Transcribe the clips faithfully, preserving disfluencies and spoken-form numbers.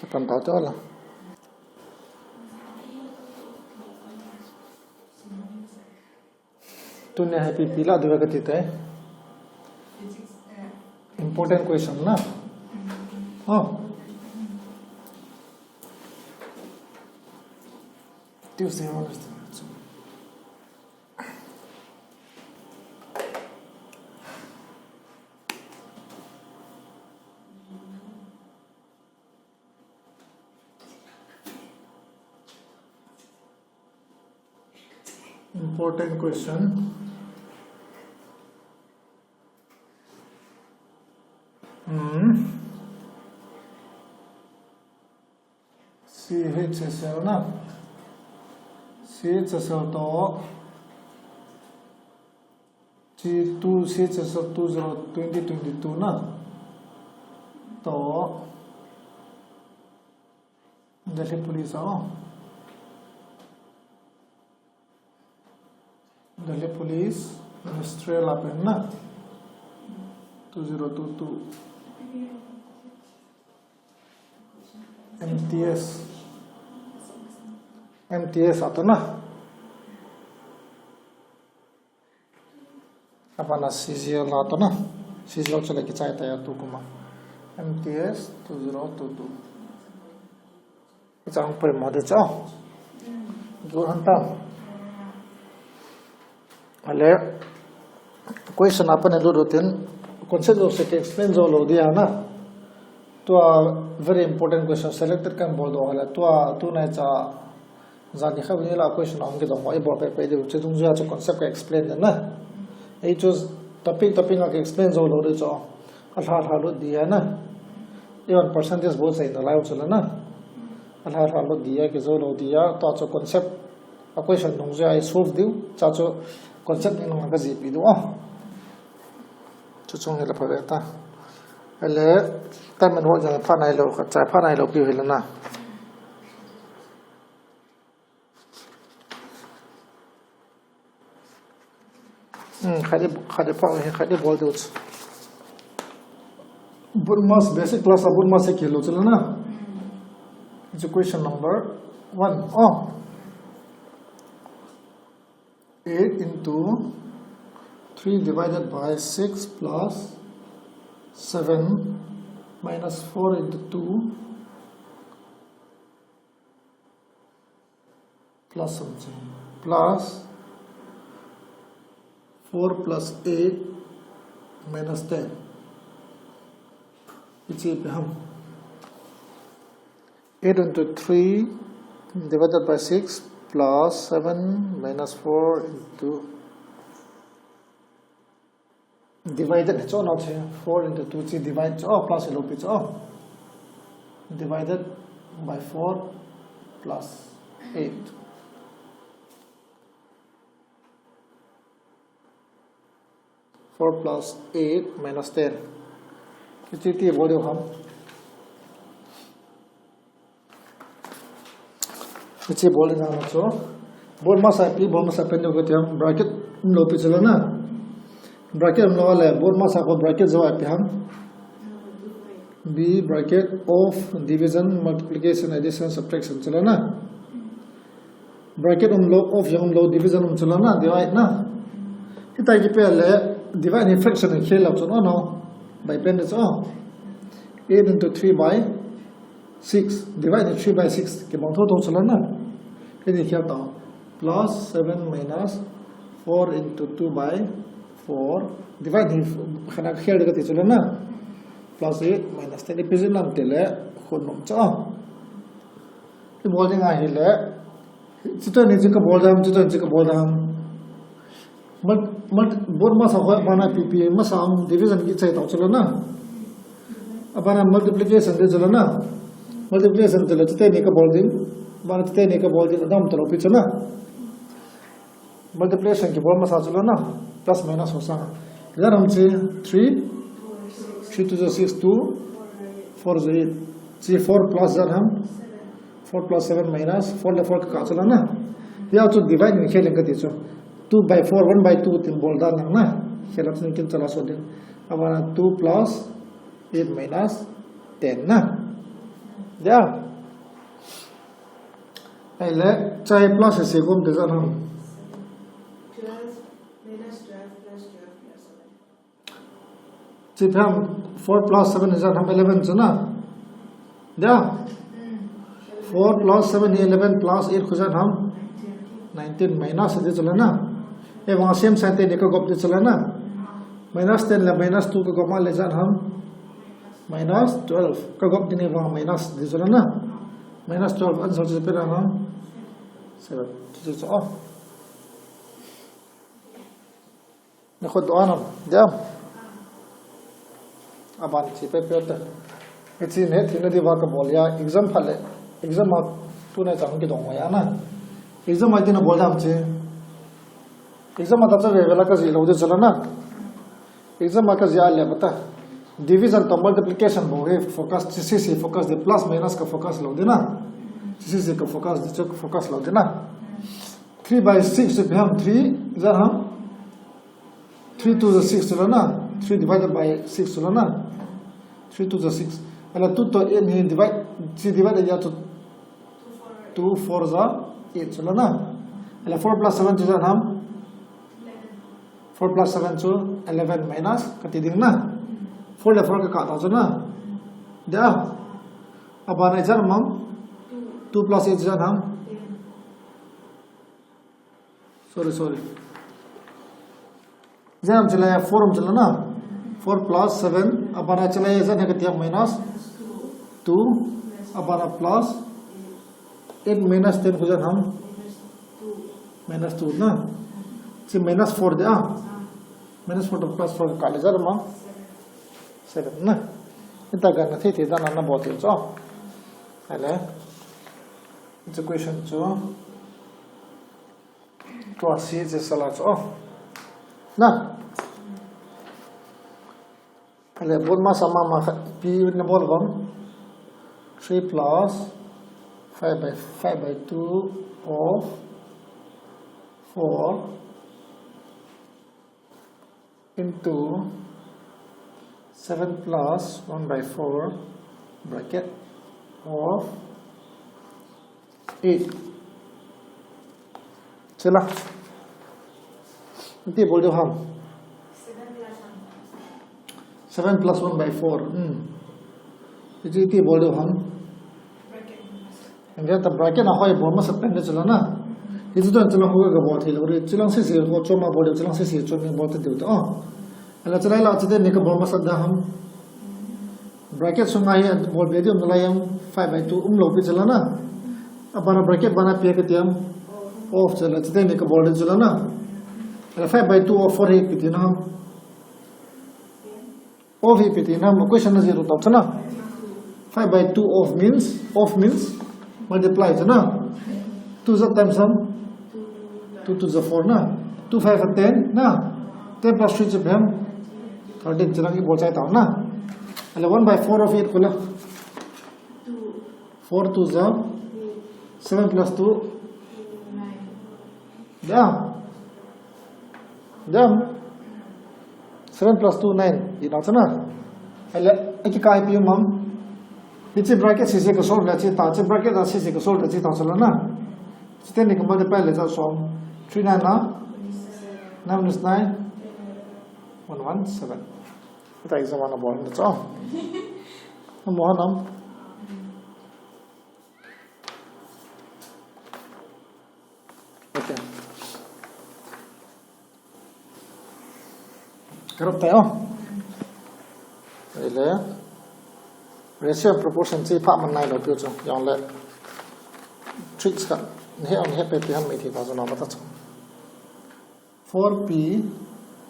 Kapan tau te wala. Tunia hi ipi ipi la diu kati tai. Important question na. Oh. Tuesday, Wednesday. Important question. Hmm. C H S L na. C H S L to. C two, C H S L two zero twenty twenty-two na. To. Delhi Police, oh. Delhi Police, Ministerial apen na. Two zero two two. M T S. M T S a to na. Abana C G L a to na. C G L chule kichai ta ya tu kuma. M T S two zero two two. Kichang poi mo de cho. Dur han tam. Ale, question apan lut utin, concept jouse explain jou lou dia na. Tua very important question selected kan bol doh le. Tua, tu nai cha, jani kha vini la question ahung kidong ho, i bol pehpeh diu, chu dungjuia chu concept ka explain na. Ei chu topic, topic a ka explain jou lou di chu. Alha, alha lut dia na. Even percentage bol sai na lai chu la na. Alha, alha lut dia, kijou lou dia, tua chu concept. A question dungjuia i solve diu, cha chu concept ni nung ka jihpi diu a. Chu chung hi la pha ve ta. Ale, time and work jong pha nai lou, ka chai pha nai lou pi hi la na. Hmm, khat di, khat di pha, khat di bol diu chu. BODMAS basic class a BODMAS hi kilo chu la na. It's a question number one. Oh. Eight into three divided by six plus seven minus four into two plus something plus four plus eight minus ten. Hiche ipi ham. Eight into three divided by six plus seven minus four into divided hi chu nau che, four into two chi divide chu, oh, plus hi lou pi chu, oh. Divided by four plus eight. Four plus eight minus ten. Hiche ti bol diu ham. Hiche bol ding ham chu. BODMAS a ipi, BODMAS a pen diu kati ham, bracket um lou pi chu la na. Bracket um lou le, BODMAS a ko bracket jou a ipi ham. B bracket of division, multiplication, addition, subtraction chu la na. Bracket um lou, of jong um lou, division um chu la na, divide na. Hitia kipe le, divide hi fraction in khel lou chu no, no. By pen chu. Eight into three by six. Divide hi three by six. Kibang thotho chu la na. Hitia khel ta. Plus seven minus four into two by four. Divide hi khana khel ding kati chu la na. Plus eight minus ten. Ipi jeh ham itile, khun nom chu. I bol ding ahile, chuti ni chu ka bol dam, chuti ni chu ka bol dam. Mul-, mul-, BODMAS a ho abana ipi ipi, masa a division kichai tau chu la na. Abana multiplication di chu la na. Multiplication chu la chuti ni ka bol ding, abana chuti ni ka bol ding, adam talou pi chu na. Multiplication kibol masa chu la na, plus minus ho sang. Ijat ham chi, three, three two ja six, two, four ja eight. Chi four plus ijat ham, four plus seven minus, four le four ka kah chu la na. Hia chu divide in khel in kati chu. Two by four, one by two tin bol dan lang na. Khel a chu kin chala so din. Abana two plus eight minus ten na. Dia. Ahile, chai plus ase kom te jan ham. Twelve minus twelve plus twelve plus seven. Chi phem four plus seven hi jan ham eleven chu na. Dia. Four plus seven hi eleven plus eight khu jan ham. Nineteen minus di chu la na. Ahivang same sign te ni ka gop di chu la na. Minus ten le minus two ka gop ma le jan ham. Minus twelve. Ka gop di ni vang minus di chu la na. Minus twelve answer chu pe jan ham. Seven. Chu chu oh. Na khut doh anam, diam. Aban chi pe pe ta. Hichi ne thina di va ka bol ya exam phat le. Exam ma tu ne chang ki dong ya na. Exam ma di na bol dam chi. Exam ma ta cha ve ve la ka ji lo de chala na. Exam ma ka ji a le ba ta. Division to multiplication bo he focus chi si si focus de plus minus ka focus lo de na. Chi si si ka focus de chu ka focus lo de na. Three by six chu biham three, jan ham? Three two ja six chu la na. Three divided by six chu la na. Three two ja six. Ahile two to eight hi divide, chi divide ya chu two four ja eight chu la na. Ahile four plus seven chu jan ham? Four plus seven chu eleven minus kati ding na. Four le four ka kah ta chu na. Dia. Abana jan ham? Two plus eight jan ham? Sorry, sorry. Jan ham chu la ya, four ham chu la na. Four plus seven, abana chu la ya jan ham kati ham minus two, abana plus eight minus ten khu jan ham. Minus two na. Chi minus four de a. Minus four to plus four ka le jan ham? Seven na. Ita ga na thei thei dan na bol thei chu. Ahile. It's a question chu. Tua si che sala chu. Na. Ahile bol masa mama khat pi na bol vang. Three plus five by, five by two of four into seven plus one by four bracket of eight. Chila. Iti bol diu ham? Seven plus one by four. Hmm. Iti, iti bol diu ham? Hiche ta bracket a hoi bol masat pen de chu la na. Hiche don chu la khu ka bol thei lou ri. Chulang sisi khu chom a bol diu, chulang sisi chom a bol ta diu ta. Oh. Ahile chu la la chu te ni ka bol masat da ham. Bracket sunga hi bol be diu na la yang five by two um lou pi chu la na. Abana bracket bana pe ka ti ham. Of chu la chu te ni ka bol de chu la na. Ahile five by two of four hi pi ti na ham. Of hi pi ti na, question na zero tau chu na. Five by two of means, of means multiply chu na. Two ja times ham? Two two ja four na. Two five ja ten na. Ten plus three chu biham? Thirteen chu na, i bol chai tau na. Ahile one by four of eight khu la. Four two ja seven plus two. Diam. Diam. Seven plus two, nine. Ina chu na. Ahile, aki kai pi mam. Hiche bracket sisi ka solve le chi ta, hiche bracket a sisi ka solve le chi ta chu la na. Hiche ni ka multiply le cha som. Three nine na. Nine minus nine. One one seven. Ita exam ana bol na chu. Mo hanam. Okay. Karap tayo. Ahile. Ratio and proportion chi pha man nai lou piu chu. Jong le. Tricks ka. He on he pe pe han mai thi ta chu na ba ta chu. Four P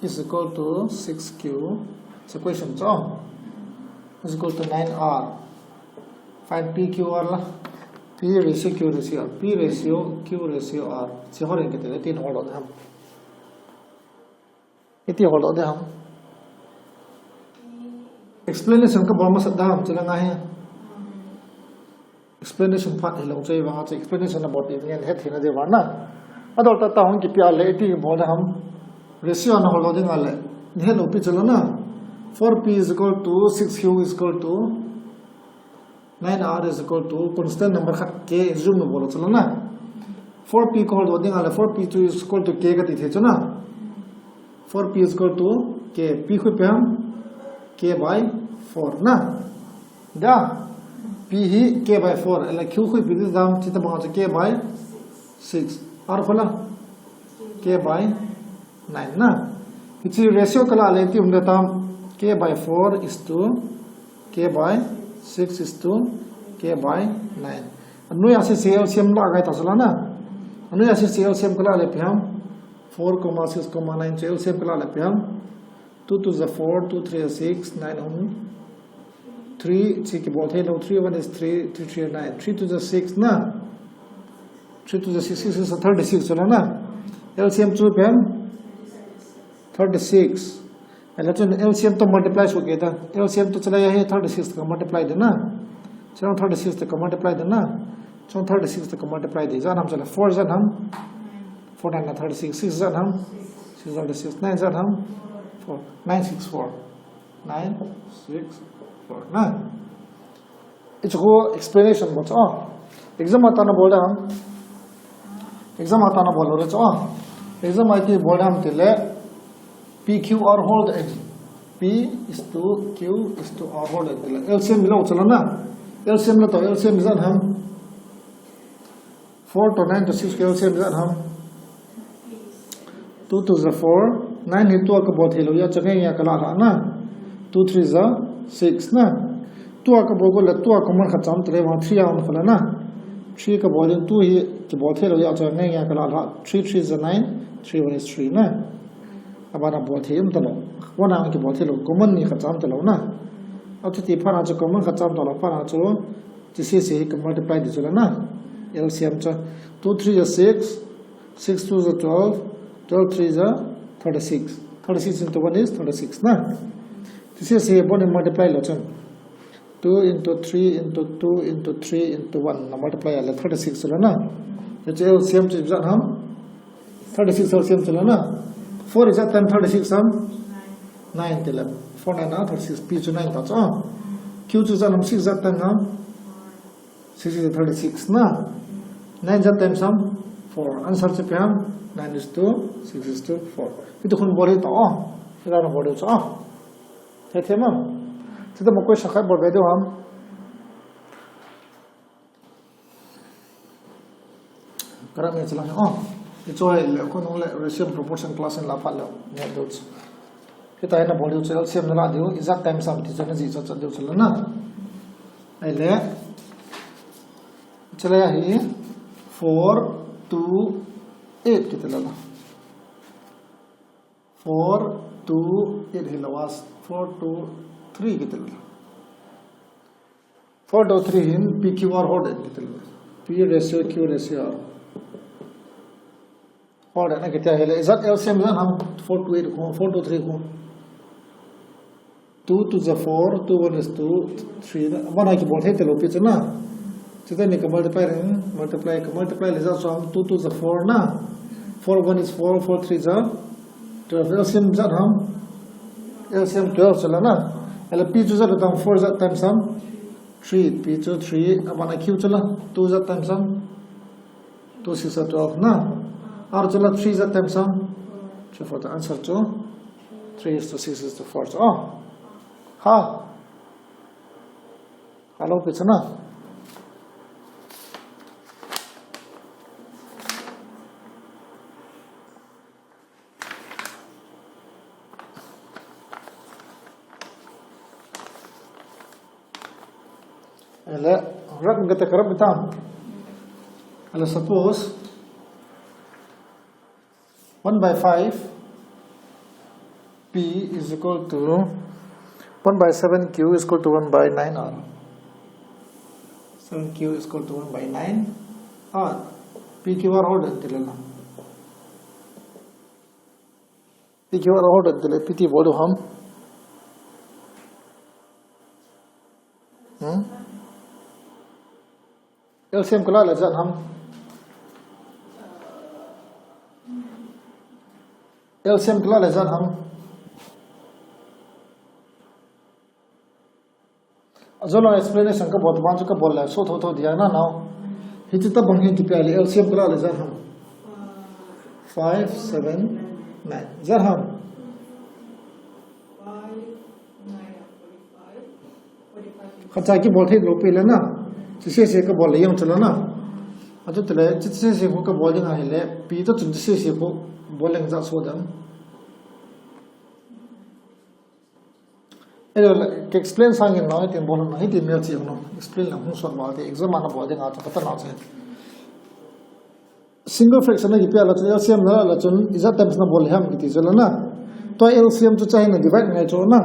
is equal to six Q, it's a question, so, is equal to nine R. Find P Q R la. P ratio Q ratio R. P ratio Q ratio R. Chi ho ren ke te tin hol doh de ham. Iti hol doh de ham. Explanation ka bol masat da ham, chi la ngai hi. Explanation phat hilou chu vang a chu explanation a bol pi ngen het hina de vang na. Adol ta ta hung kipi a le iti bol na ham. Ratio na hol doh ding a le. Ni het lou pi chu la na. Four P is equal to six Q is equal to Nine R is equal to constant number khat K assume na bol chula na. Four P ka hol doh ding a le four P chu is equal to K kati thei chu na. Four P is equal to K. P khu ipi ham? K by four na. Da. P hi K by four. Ahile Q khu ipi ding ham? Chuti bang chu K by six. R khu la? K by nine na. Hiche ratio ka la le iti um ding ham? K by four is to K by six is to K by nine. Anoiya sese L C M la ngai ta chula na. Anoiya sese L C M ka la le ipi ham? Four comma six comma nine chu L C M ka la le ipi ham? Two two is four, two three is six, nine hung. Three, three kibol thei lou, three one is three, three three is nine, three two is six na. Three two is six, six is thirty-six chula na. L C M chu ipi ham? Thirty-six. Ahile chun L C M to multiply soh kei ta. L C M to chule hi thirty-six ka multiply ding na. Chule thirty-six to ka multiply ding na. Chule thirty-six to ka multiply ding. Ijat ham chule? Four ijat ham? Four nine are thirty-six. Six ijat ham? Six thirty-six. Nine ijat ham? Four. Nine six four. Nine six four na. Hichu explanation bol chu. Exam a tana bol ding ham. Exam a tana bol lou le chu. Exam a iti bol ding ham tile P Q R hol ding. P is to Q is to R hol ding tile. L C M lou chula na. L C M lou to L C M ijat ham? Four to nine to six ka L C M ijat ham? Two two is four. Nine hi two a ka bol thei lou jeh chun ngai ngai a ka la lha na. Two three is six na. Two a ka bol go le two a common khat cham tale vang three a um kha le na. Three ka bol ding, two hi kibol thei lou jeh chun ngai ngai a ka la lha. Three three is nine. Three one is three na. Abana bol thei um talou. One a kibol thei lou. Common ni khat cham talou na. Achuti phat a chu common khat cham talou. Phat a chu Hiche sese hi ka multiply ding chula na. L C M chu. Two three is six, six two is twelve, twelve three is thirty-six. Thirty-six into one is thirty-six na. Hiche sese hi bon multiply lou chun. Two into three into two into three into one na multiply a le thirty-six chula na. Hiche L C M chu ijat ham? Thirty-six L C M chula na. Four ijat times thirty-six ham? Nine tile. Four nine are thirty-six. P chu nine ta chu. Q chu ijat ham? Six ijat times ham? Six is thirty-six na. Nine ijat times ham? Four. Answer chu ipi ham? Nine is to six is to four. Hichu khun bol hi ta. Hita na bol diu chu. Thei thei ma. Chuti mo question khat bol be diu ham? Ka rah me chula hi. Oh, hichu ahile, khonung le ratio proportion class in la phat le, ne diu chu. Hita hi na bol diu chu L C M na la diu, ijat times ham ti chu na jih chat chat diu chula na. Ahile, chule hi four two eight kiti le la. Four two eight hilou a, four two three kiti le la. Four two three hin P Q R hol ding kiti le. P ratio Q ratio R. Hol ding na kiti ahile, ijat L C M ijat ham? Four two eight khu, four two three khu. Two two is four, two one is two, three na. Abana kibol thei talou pi chu na. Chuti ni ka multiply ring, multiply, ka multiply le ijat chu ham? Two two is four na. Four one is four, four three is twelve. L C M ijat ham? L C M twelve chula na. Ahile P chu ijat ham? Four ijat times ham? Three, P chu three, abana Q chula, two ijat times ham? Two six are twelve na. R chula, three ijat times ham? Three four, the answer chu three is to six is to four chu. Oh. Ha. Hello, pi chu na. Ahile, rah ngai te ka rah mi tam. Ahile, suppose one by five P is equal to one by seven Q is equal to one by nine R. Seven Q is equal to one by nine R. P Q R hol ding tile na. P Q R hol ding tile, P ti bol diu ham? Hmm? L C M ka la le ijat ham? L C M ka la le ijat ham? Ajou lang explanation kabol tabang chu kabol le so tho tho dia na nao. Hiche tabang hi kipia le L C M kala le ijat ham? Five, seven, nine. Ijat ham? Khatcha kibol thei lou pi le na. Hiche sese kabol le jong chu la na. Achu tile hiche sese khu kabol ding ahile pi to chun hiche sese khu bol leng ijat so dam. Elo, ka explain sangin nao, hitin bol nao, hitin mel chi nao. Explain lang hung sot val te, exam a nabol ding a chu kata nao che. Single fraction a kipia la chun, L C M na la chun, ijat times nabol ham kiti chu la na. Tua L C M chu chai na divide ngai chu la na.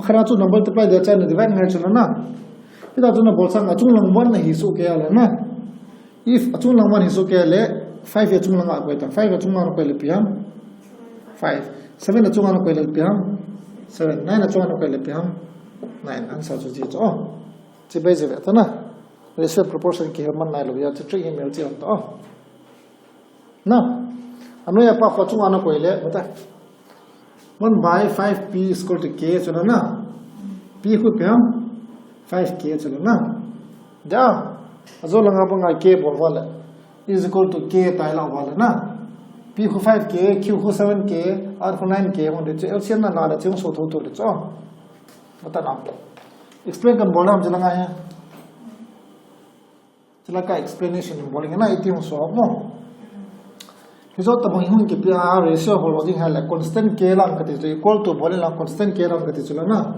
Khat a chu number multiply dia chai na divide ngai chu la na. Hita chu nabol sang achung lang one nahi soh kei a la na. If achung lang one hi soh kei le, five achung lang a koi ta. Five achung lang a koi le ipi ham? Five. Seven achung lang a koi le ipi ham? Seven. Nine achung lang a koi le ipi ham? Nine. Answer chu hiche chu. Oh. Hiche base ve ta na. Ratio proportion kihil man nailou jeh a, hiche trick hi mel chi hon ta. Oh. Na. Anoiya pa khu achung lang a koi le, bata. One by five P is equal to K chu la na. P khu ipi ham? Five K chu la na. Ja. Ajou lang a bang a K bol val le. Is equal to K tai la val le na. P khu five K, Q khu seven K, R khu nine K, hung de chu L C M na la le chu so tho tho de chu. Bata na. Explain kan bol ham chu la ngai he. Chule ka explanation in bol inge na, iti hung so mo. Hiche tabang hi hung kipia a ratio hol ding ahile constant K lang kati chu equal to bol inlang constant K lang kati chu la na.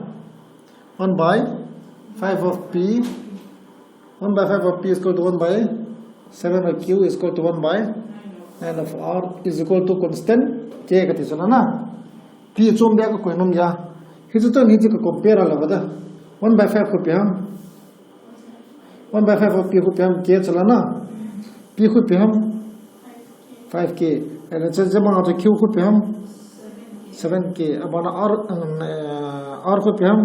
One by five of P, one by five of P is equal to one by seven of Q is equal to one by nine of R is equal to constant K kati chu la na. P chom bia ka koi nom ja. Hiche to hiche ka compare la bata. One by five khu ipi ham? One by five of P khu ipi ham? K chu la na. P khu ipi ham? Five K. And then, jemang a chu Q khu ipi ham? Seven K. Abana R, um, eh, R khu ipi ham?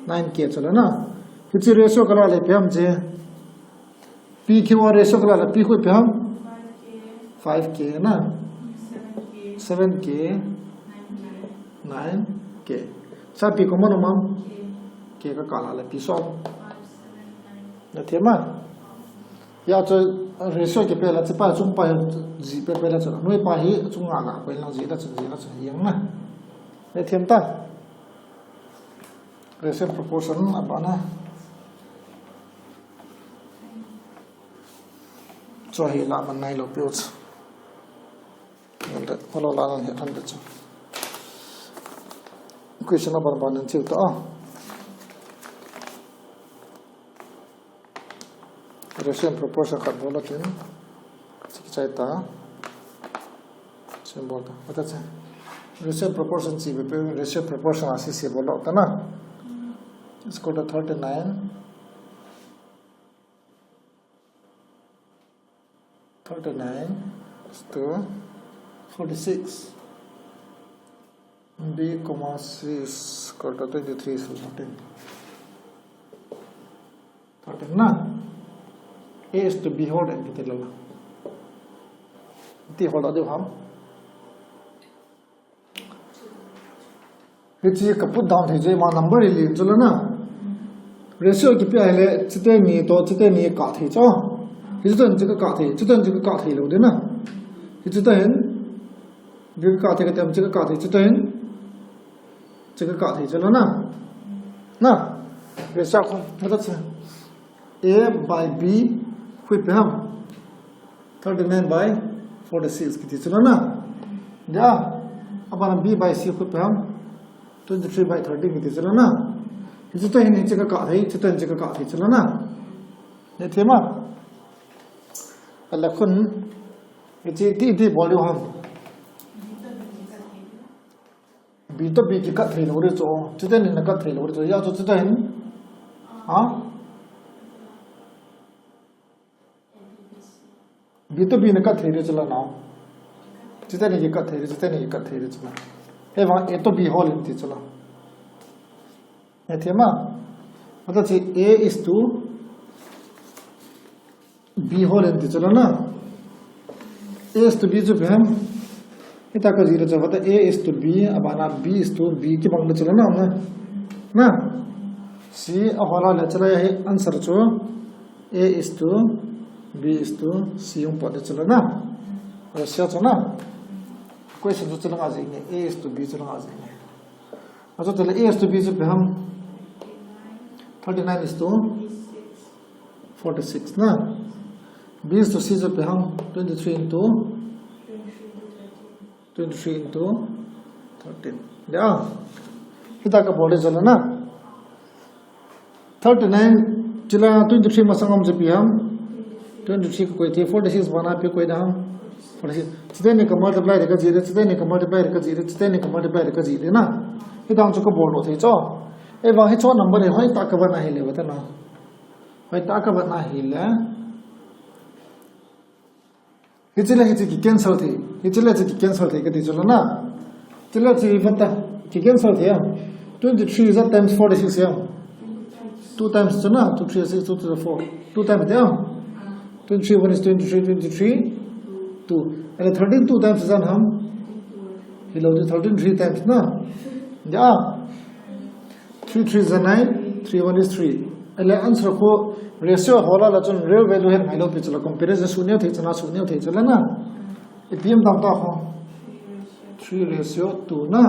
Nine K chu la na. Hiche ratio kala le ipi ham hiche? P Q R ratio kala le P khu ipi ham? Five K na. Seven K. Nine K. Sa P common um ham? K kakap la le P som. Nathema. Hijeh chun ratio kipeh la, hichepa chungpa hi jih pehpeh la chun, anoipa hi chunga la, koi lang jih la chun, jih la chun, jeng na. Nathem ta. Ratio proportion abana. Chu hi la man nailou piu chu. Holo la nan hi hundred chu. Question number one nan chiu ta. Ratio and proportion khat bol a tin. Chi kichai ta. Symbol ta. Ata che. Ratio and proportion chi be pe, ratio proportion a C C bol ta na. It's called a thirty-nine. Thirty-nine is to forty-six. B comma C is equal to twenty-three is fourteen. Thirteen na. A is to B whole and kiti lala. Ti whole adu ham. Hiche ka put down thei chu ima number li chu la na. Ratio kipeh ahile, chuteni toh, chuteni kah thei chu. Hiche toh hin chu kakah thei, chutoh hin chu kakah thei lou ding na. Hiche toh hin, chu kakah thei katem, chu kakah thei, chutoh hin. Chu kakah thei chu la na. Na. Ratio khu, hata chu. A by B, khu ipi ham. Thirty-nine by forty-six kiti chu la na. Dia, abana B by C khu ipi ham. Twenty-three by thirteen kiti chu la na. Hiche toh hin hiche kakah thei, hiche toh hin hiche kakah thei chu la na. Nathem a. Ala khun, hiche ti, ti bol diu ham. B toh B kikah thei lou ding chu, chuteni na kah thei lou ding chu, hijeh chun chuteni hin. Ha? B toh B na kah thei ding chu la na. Chuteni kikah thei ding, chuteni kikah thei ding chu la. Hivang A toh B whole in ti chu la. Nathem a. Hata chu A is to B whole in ti chu la na. A is to B chu ipi ham. Hita kajih le chu hata A is to B, abana B is to B kibang le chu la na, na. Na. C a hola le chule hi answer chu A is to B is to C hung pot de chule na. Ratio chu na. Question chu chule nga jing ni. A is to B chule nga jing ni. Achu tele A is to B chu ipi ham. Thirty nine is to forty six na. B is to C chu ipi ham. Twenty three into twenty three into thirteen. Ya. Hita ka bol de chule na. Thirty nine chule twenty three masang um chu ipi ham. Twenty three ka koi thei, forty six bana ipi koi da ham. Forty six. Chuteni ka multiply de ka ji de, chuteni ka multiply de ka ji de, chuteni ka multiply de ka ji de na. Hita chu ka bol lou thei chu. Ahivang hiche number hi hoitah ka vet na hile vata na. Hoitah ka vet na hile. Hiche le hiche ki cancel thei. Hiche le hiche ki cancel thei kati chule na. Hiche le hiche vata ki cancel thei ham. Twenty three is times forty six ham. Two times chu na, two three six, two to the four. Two times de ham. Twenty three one is twenty three, twenty three two. And thirteen two times is ham. Hilou thirteen three times na. Ya. Three three is nine, three one is three. Ahile answer khu ratio hola la chun real value hin ngailou pi chule comparison suh neo thei chule suh neo thei chule na. Ipi ham tang ta khu. Three ratio two na.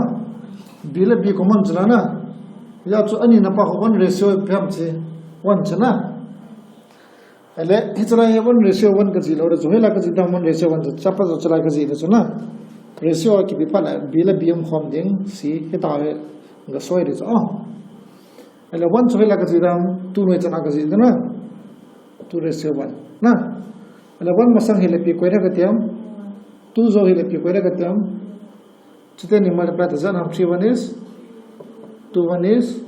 B le B common chule na. Ya chu ani na pa khu one ratio ipi ham chi. One chu na. Ahile, hiche lai hi one ratio one ka ji lou le chu, hoilai ka ji dam one ratio one chu, chapa chu chulai ka ji le chu na. Ratio a kipe phat le, B le B um khom ding, C hita hi ka soi le chu. Oh. Ahile, one chu hoilai ka ji dam, two noi chana ka ji le na. Two ratio one. Na. Ahile, one masang hile ipi koi le ka ti ham. Two jou hile ipi koi le ka ti ham. Chuteni multiply ta jat ham three one is, two one is,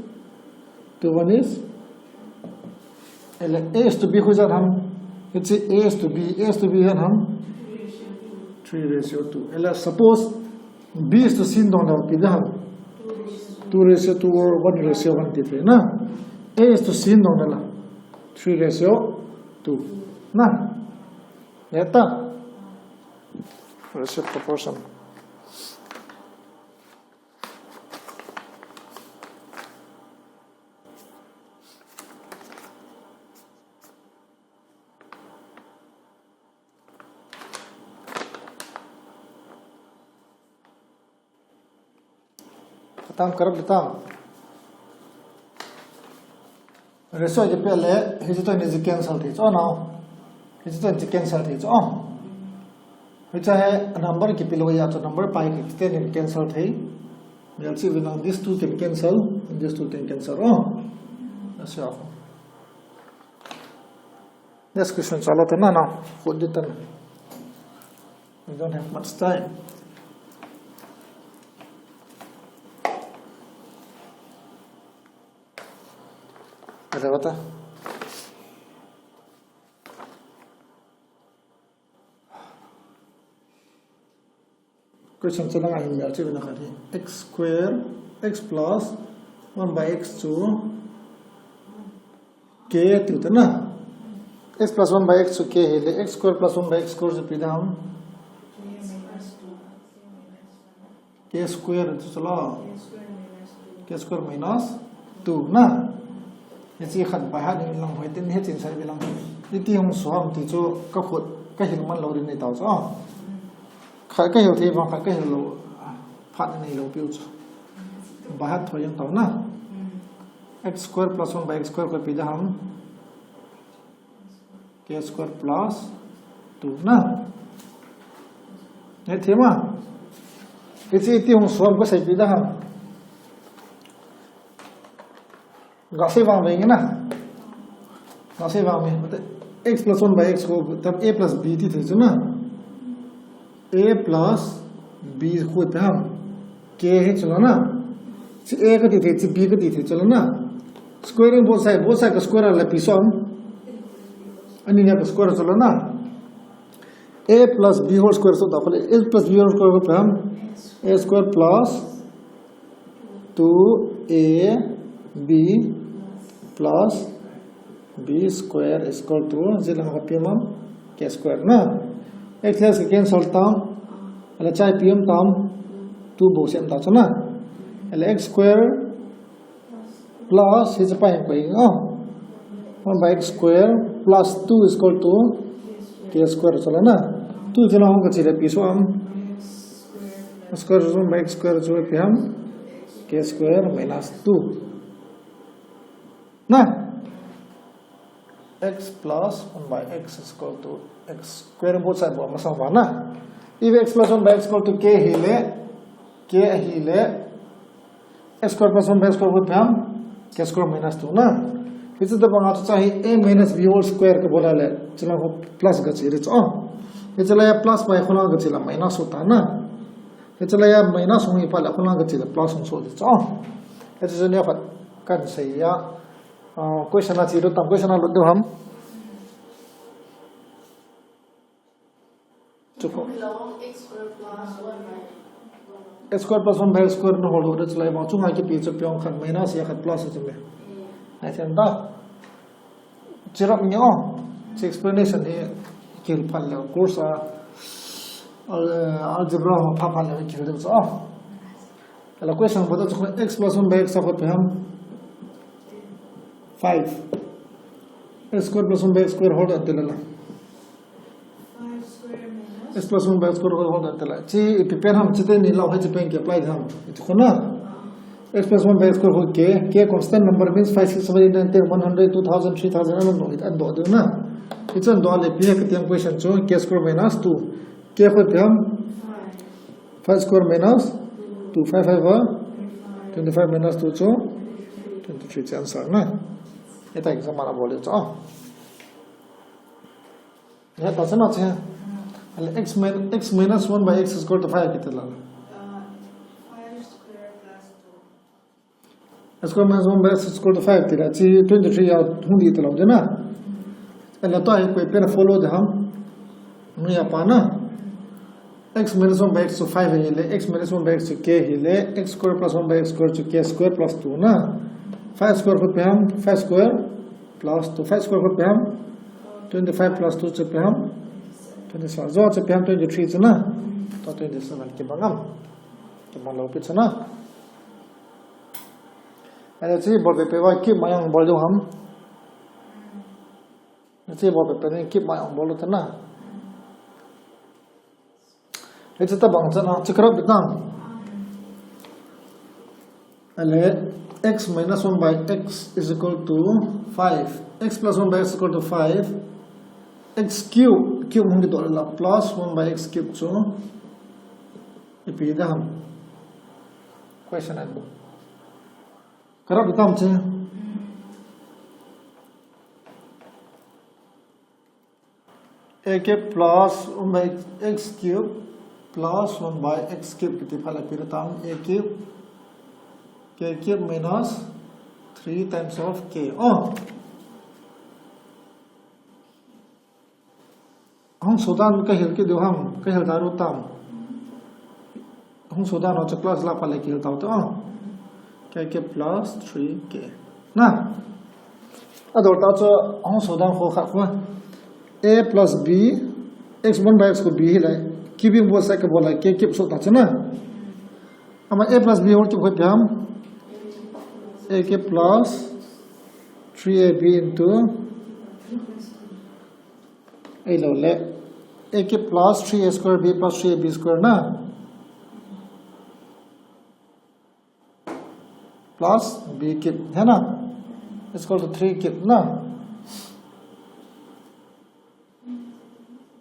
two one is. Ahile A is to B khu jat ham. Hiche A is to B, A is to B jat ham. Three ratio two. Ahile suppose B is to C dong le ipi da ham. Two ratio two or one ratio one ti thei na. A is to C dong le la. Three ratio two. Na. Neta. Ratio proportion. Katam karap le tam. Ratio kipe le, hiche toh hiche cancel thei chu na. Hiche toh hiche cancel thei chu. Hiche hi number kipe lou a chu number pai kiti teni cancel thei. Melchih uvin lang, these two can cancel, and these two can cancel. Oh. That's all. Next question chu alo ta na na. Khut di tan. We don't have much time. Ada kata? Question chu langa hin melchih uvin lang khat hi. X square, x plus one by x chu k tiu ta na. X plus one by x chu k hile, x square plus one by x square chu ipi dam. K square chu chu lo. K square minus two na. Hiche khat by heart in lang hoi tin hiche in sai bi lang. Iti hung suam ti chu ka khut, ka hil man lou ding nei tau chu. Khat ka hil thei vang, khat ka hil lou. Phat nei lou piu chu. By heart thoi jeng tau na. X square plus one by x square khu ipi dam. K square plus two na. Hethem a. Hiche iti hung suam ka sei pi dam. Ga sei vang ve nge na. Ga sei vang ve. X plus one by x khu tam a plus b ti thei chu na. A plus b khu ipi ham. K hi chu lo na. Hiche a kati thei, hiche b kati thei chu lo na. Squaring both side, both side ka square le ipi som. Ani nia ka square chu lo na. A plus b whole square so ta khole, a plus b whole square khu ipi ham. A square plus two a b plus b square is equal to, hiche lang ka ipi ham, k square na. X le x ka cancel tam, ahile hiche ipi um tam, two bou sem ta chu na. Ahile x square Plus, hiche pa hi koi, oh. One by x square plus two is equal to k square, chule na. Two chu nahung kachi le ipi soh ham. Square root one by x square chu ipi ham. K square minus two. Na. X plus one by x is equal to x square, both side bol masang uva na. If x plus one by x equal to k ahile, k ahile, x square plus one by x square hoi ipi ham, k square minus two na. Hiche tobang a chu cha hi a minus b whole square kabol a le, chule ho plus kachi le chu. Hiche lai a plus by kholang kachi le minus hota na. Hiche lai a minus hung hi phat le kholang kachi le plus hung soh le chu. Hiche chu nia phat kahin sei a. Ah, question a chi lou tam, question a lut diu ham. Chu ko. X square plus one by x square na hol lou de chulai ma. Chunga kipe chu piong khat minus a khat plus chu me. Ai chen da. Chirap nge o. Chi explanation hi kihil phat le course a al-, algebra ho pha phat le kihil diu chu. Ala question bol ta chu x plus one by x a hoi ipi ham. Five. X square plus one by x square hol doh tile la. X plus one by x square hol doh tile. Chi ipi pen ham, chi teni lou, hiche pen ki apply ham. Hiche khu na. X plus one by x square hoi k, k constant number means five, six, seven, eight, nine, ten, one hundred, two thousand, three thousand, and so on, and so on na. Hiche and so on le ipi kati ham question chu, k square minus two. K hoi ipi ham. Five square minus two, five five are twenty-five minus two chu twenty-three chu answer na. Hitia exam a bol le chu. Ya ta chana che. Ale x min-, x minus one by x is equal to five kiti la. X square minus one by x is equal to five tile, chi twenty-three a hung ding talou ding na. Ala tua hi koi pen follow ding ham. Nui a pa na. X minus one by x chu five ahile, x minus one by x chu k ahile, x square plus one by x square chu k square plus two na. Five square hoi ipi ham, five square plus two. Five square hoi ipi ham, twenty-five plus two chu ipi ham, twenty-seven. Jouse chu ipi ham, twenty-three chu na. Tua twenty-seven kibang am. Kibang lou pi chu na. Hiche bol pepe va kip mai a bol diu ham. Hiche bol pepe ni kip mai a bol diu ta na. Hiche tobang chana, chi karap itam. Ale, x minus one by x is equal to five. X plus one by x is equal to five. X cube, cube hung kidoh le la plus one by x cube chu. Ipi ding ham. Question and book. Karap itam che. A cube plus one by x cube plus one by x cube kiti phat le ipi ding tam, a cube, k cube minus three times of k. Oh. Hung sodan kahil kit diu ham, kahil da ru tam. Hung sodan ho chu plus la phat le kihil tau te, oh. K cube plus three k. Na. Adol ta chu hung sodan kho khat kho. A plus b, x one by x khu b hile. Cubing both side kabol le k cube soh ta chu na. Ama a plus b whole cube hoi ipi ham. A cube plus three a b into Ahilou le, a cube plus three a square b plus three a b square na. Plus b cube, hai na? Is equal to three cube na.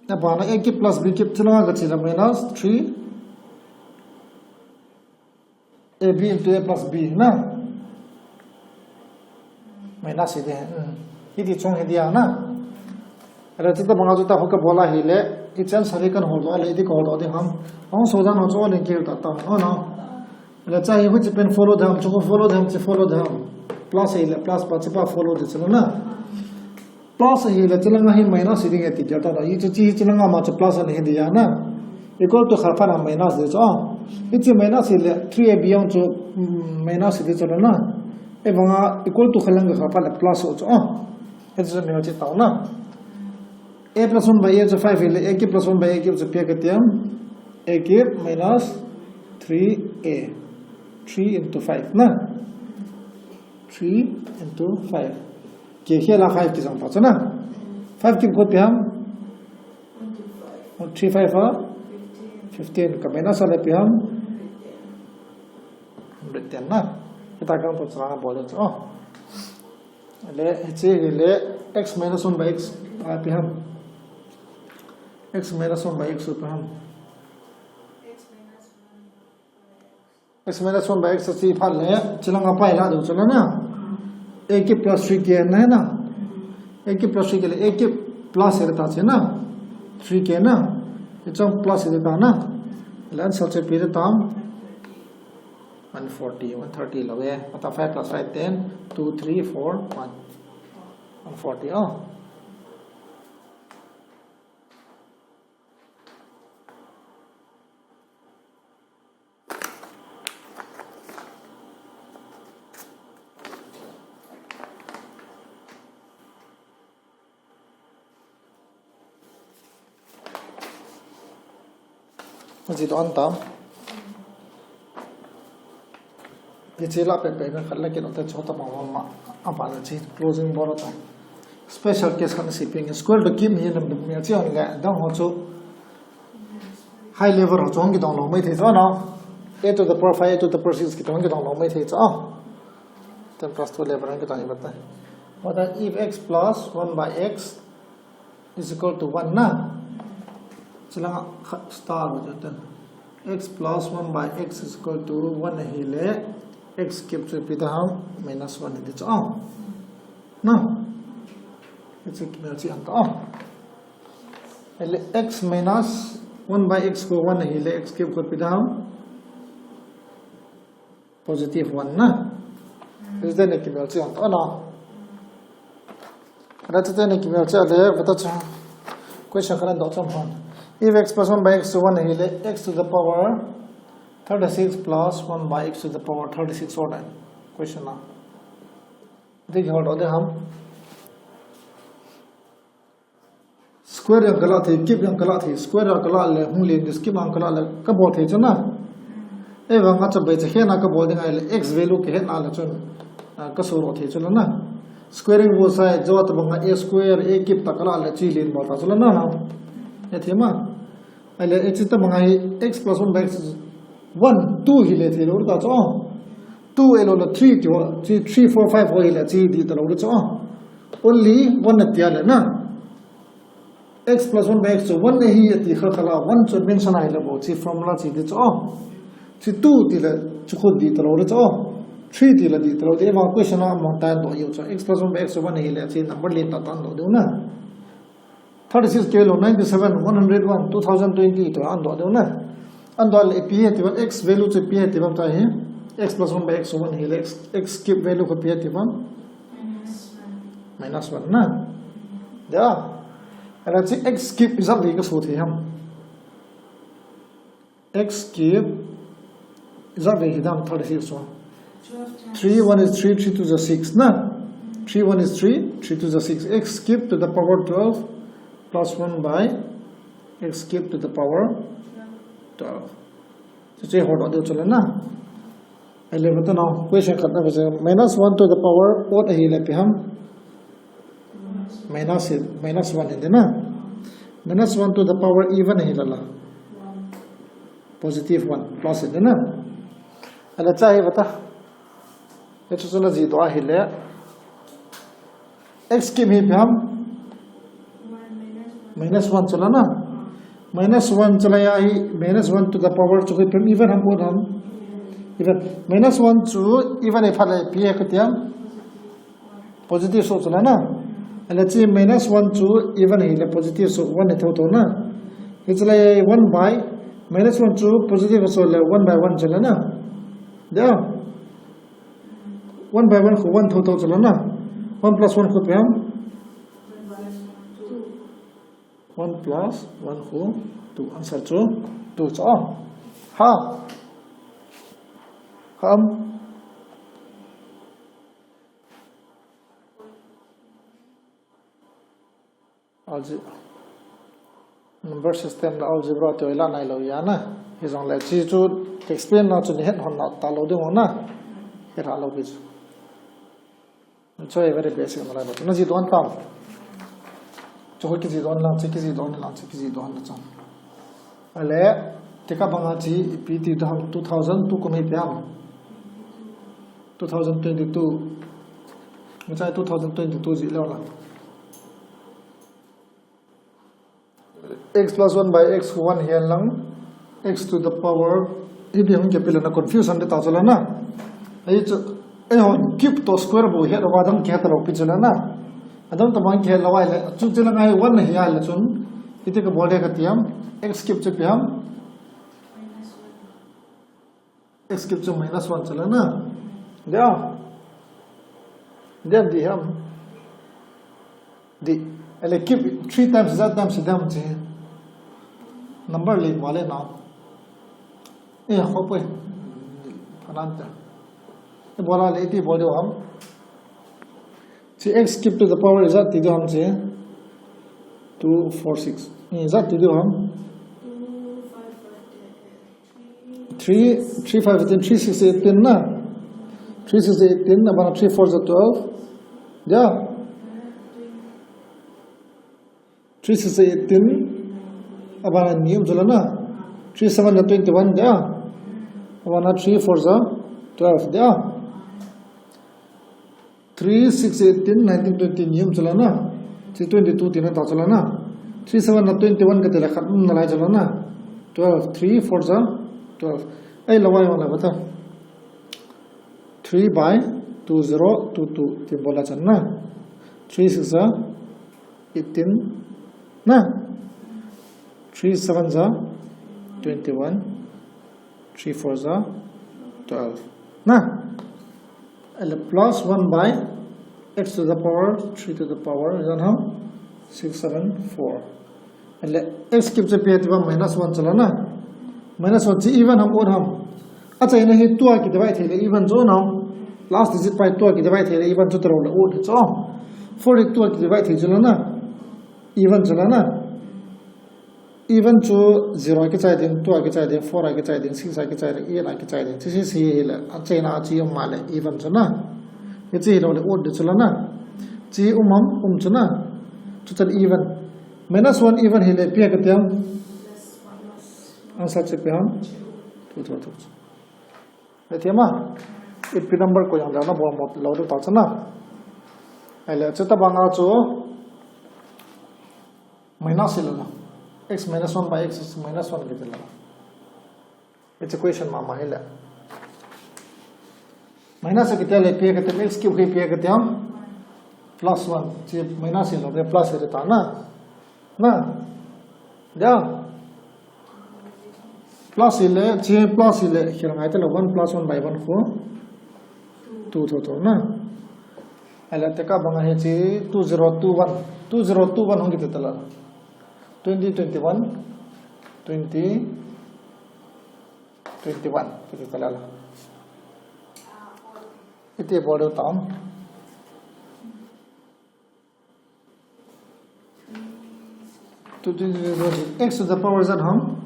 Abana a cube plus b cube chu langa kachi le minus three a b into a plus b na. Minus hi ding. Hmm. Hiti chung hi dia na. Ahile chuti banga chu ta ho kabol ahile, hichan sari kan holdoh ahile, hiti kahol doh ding ham. Ahung sodan ho chu len kil ta ta. Oh no. Ahile cha hi huchi pen follow ding ham, chu follow ding ham, chu follow ding ham. Plus ahile, plus pa, chu pa follow ding chu na. Plus ahile, chulanga hi minus hi ding e ti gel ta na. Hichu, hichu langa ma chu plus ahi dia na. Equal to khat phat a minus ding chu. Ah. Hichu minus hile, three a b jong chu, mm, minus hi ding chu na. Ahivanga equal to khat langa khat phat le plus ho chu. Ah. Hichu chu minus chi tau na. A plus one by a chu five hile, a cube plus one by a cube chu ipi kati ham. A cube minus three a. Three into five na. three into five. Kei khel a five kijang ta chu na. Five kikhut ipi ham? Three five a? Fifteen. Ka minus a le ipi ham? Hundred ten na. Hitia kang to chang a bol chu. Oh. Le, hiche hi le x minus one by x a ipi ham? X minus one by x ipi ham? X minus one by x a chi phat le, chilang a pai la ding chu la na. A kip plus three k na na. A kip plus three k le, a kip plus le ta chi na. Three k na. Hiche plus le ta na. Le answer chu ipi le tam? One forty, one thirty lou e. Ata five plus five, ten, two, three, four, one. One forty, oh. Ji don tam. Hiche la pe pe na khat la kit o te chota ma ma ma. Apa la chi closing bol ta. Special case khat si ping square root kip hi nam dum mi chi on le dang ho chu. High level ho chu hung kidong lou mai thei chu na. A to the power five, a to the power six kidong kidong lou mai thei chu. Ten plus two level hung kidong hi ba ta. What if x plus one by x is equal to one na? Chilang khat star ho chu ten. X plus one by x is equal to one ahi le x kip chu ipi ta ham? Minus one hi ti chu. Na? Hiche kimel chi an ta. Ele x minus one by x ko one ahi le x kip ko ipi ta ham? Positive one na. Is then kimel chi an ta na. Ra te ne kimel chi le, vata chu. Question khat an do cham hon. If x plus one by x to one ahi le x to the power thirty-six plus one by x to the power thirty-six or nine. Question na. Dei hol do de ham. Square jong kala thei, kip jong kala thei, square jong kala le, hung len, kip jong kala le, kabol thei chu na. Ahivang a chu bei chu hena kabol ding ahile, x value kahet na le chun, ah, kasoh lou thei chu la na. Squaring both side, jo tabang a square, a kip ta kala le, chi len bol ta chu la na. Athi ma. Ahile, hiche tabang a hi x plus one by x one, two hile thei lou ta chu. Two ahilou le three ti ho, three, three, four, five ho hile, chi dih ta lou le chu. Only one ati le na. X plus one by x chu one ahi ati kha kha la, one chu mention ahi le bou, chi formula chi ti chu. Chi two ti le, chu khu dih ta lou le chu. Three ti le dih ta lou, ti vang question a mang tan do yu chu. X plus one by x chu one ahi le, chi number len ta tan do diu na. Thirty-six kilo, ninety-seven, one hundred one, two thousand twenty to an do diu na. An do le ipi he ti ban, x value chu ipi he ti ban ta hi. X plus one by x one hi le, x, x cube value ko ipi he ti ban. Minus one na. Ya. Ahile chi x cube ijat vei kasoh thei ham. X cube ijat vei hi dam thirty-six one. Twelve times. Three one is three, three two is six na. Three one is three, three two is six. X cube to the power twelve plus one by x cube to the power twelve. Chu chu hol do diu chu le na. Ahile vata na, question khat na, minus one to the power odd ahi le ipi ham. Minus, minus one hi de na. Minus one to the power even ahi le la. Positive one, plus hi de na. Ahile chu hi vata. Hichu chu na ji do ahi le. X cube hi ipi ham. Minus one chu la na. Minus one chu la ya hi, minus one to the power chu ipi ham, even ham odd ham. Even. Minus one chu even hi phat le ipi he kati ham. Positive soh chu la na. Ahile chi minus one chu even hi le positive soh one hi thotho na. Hichu le one by, minus one chu positive soh le one by one chu la na. Ya. One by one khu one thotho chu la na. One plus one khu ipi ham. One plus one khu two. Answer chu two chu. Ha. Ham. Alge-, number system le algebra ti ho ila nailou ya na. Hijongle chi chu explain na chu nei het hon na talou ding ho na. He ra lou pi chu. Choi very basic na lai ba. Na ji don tam. Choi ki ji don lang, chi ki ji don lang, chi ki ji don na chang. Ale, teka banga chi, ipi ti don two thousand two kum hi piam. Two thousand twenty-two. Machai two thousand twenty-two ji leo lang. X plus one by x one hian lang, x to the power, hi bi hung ke pila na confusion de ta chala na. Ai chu, ei hon cube to square bo hiat wa dam ke ta lo pi chala na. Adam ta bang ke la wai le, chu chala ngai one hi ya le chun, iti ka bol de ka tiam, x cube chu piam. X cube chu minus one chala na. Dia. Dia di ham. Di. Ele cube three times, that times, that times. Number le wale na. Eh, ho poi. Phanan ta. E bola le iti bol de ham. Chi x cube to the power is that ti de ham chi. Two, four, six. Is that ti de ham. Three, three five eighteen, three six eighteen na. Three six eighteen, abana three four za twelve. Ya. Three six eighteen, abana ni um chala na. Three seven za twenty-one, ya. Abana three four za twelve, ya. Three six eighteen, nineteen twenty ni um chala na. Three twenty-two tina ta chala na. Three seven na twenty-one ka tela khat um na lai chala na. Twelve, three four za twelve. Ai lawai wala bata. Three by two zero two two ti bola chan na. Three six za eighteen na. Three seven za twenty-one. Three four za twelve. Na? Ele plus one by x to the power three to the power, is that how? Six seven four. Ele x cube chu pi ati ba minus one chala na. Minus one chi even ham odd ham. Achaina hi two a ki divide thei le even chu na. Last digit pai two a ki divide thei le even chu tero le odd chu. Four hi two a ki divide thei chala na. Even chala na. Even chu zero a kichai ding, two a kichai ding, four a kichai ding, six a kichai ding, eight a kichai ding. Chi si si hi le, achaina chi um ma le, even chu na. Hi chi hi lo le, odd chu la na. Chi um am, um chu na. Chu chan even. Minus one even hi le, pi a ka tiam. Answer chi pi ham. Two, two, two. Le tiam a. Ipi number ko yang le na bol mo lo de ta chu na. Ai le, chu ta banga chu. Minus hi la. X minus one by x is minus one kiti la. It's equation ma ma hi la. Minus kiti le pi kiti x cube hi pi kiti am. Plus one. Chi minus hi la, plus hi ta na. Na. Ya. Plus hi le, chi plus hi le, khir ngai te la one plus one by one khu. Two tho tho na. Ai la teka banga hi chi two zero two one. Two zero two one hung kiti ta la. Twenty twenty-one, twenty twenty-one, kiti ta la. Iti bol deu tam. Two twenty, x to the power z ham?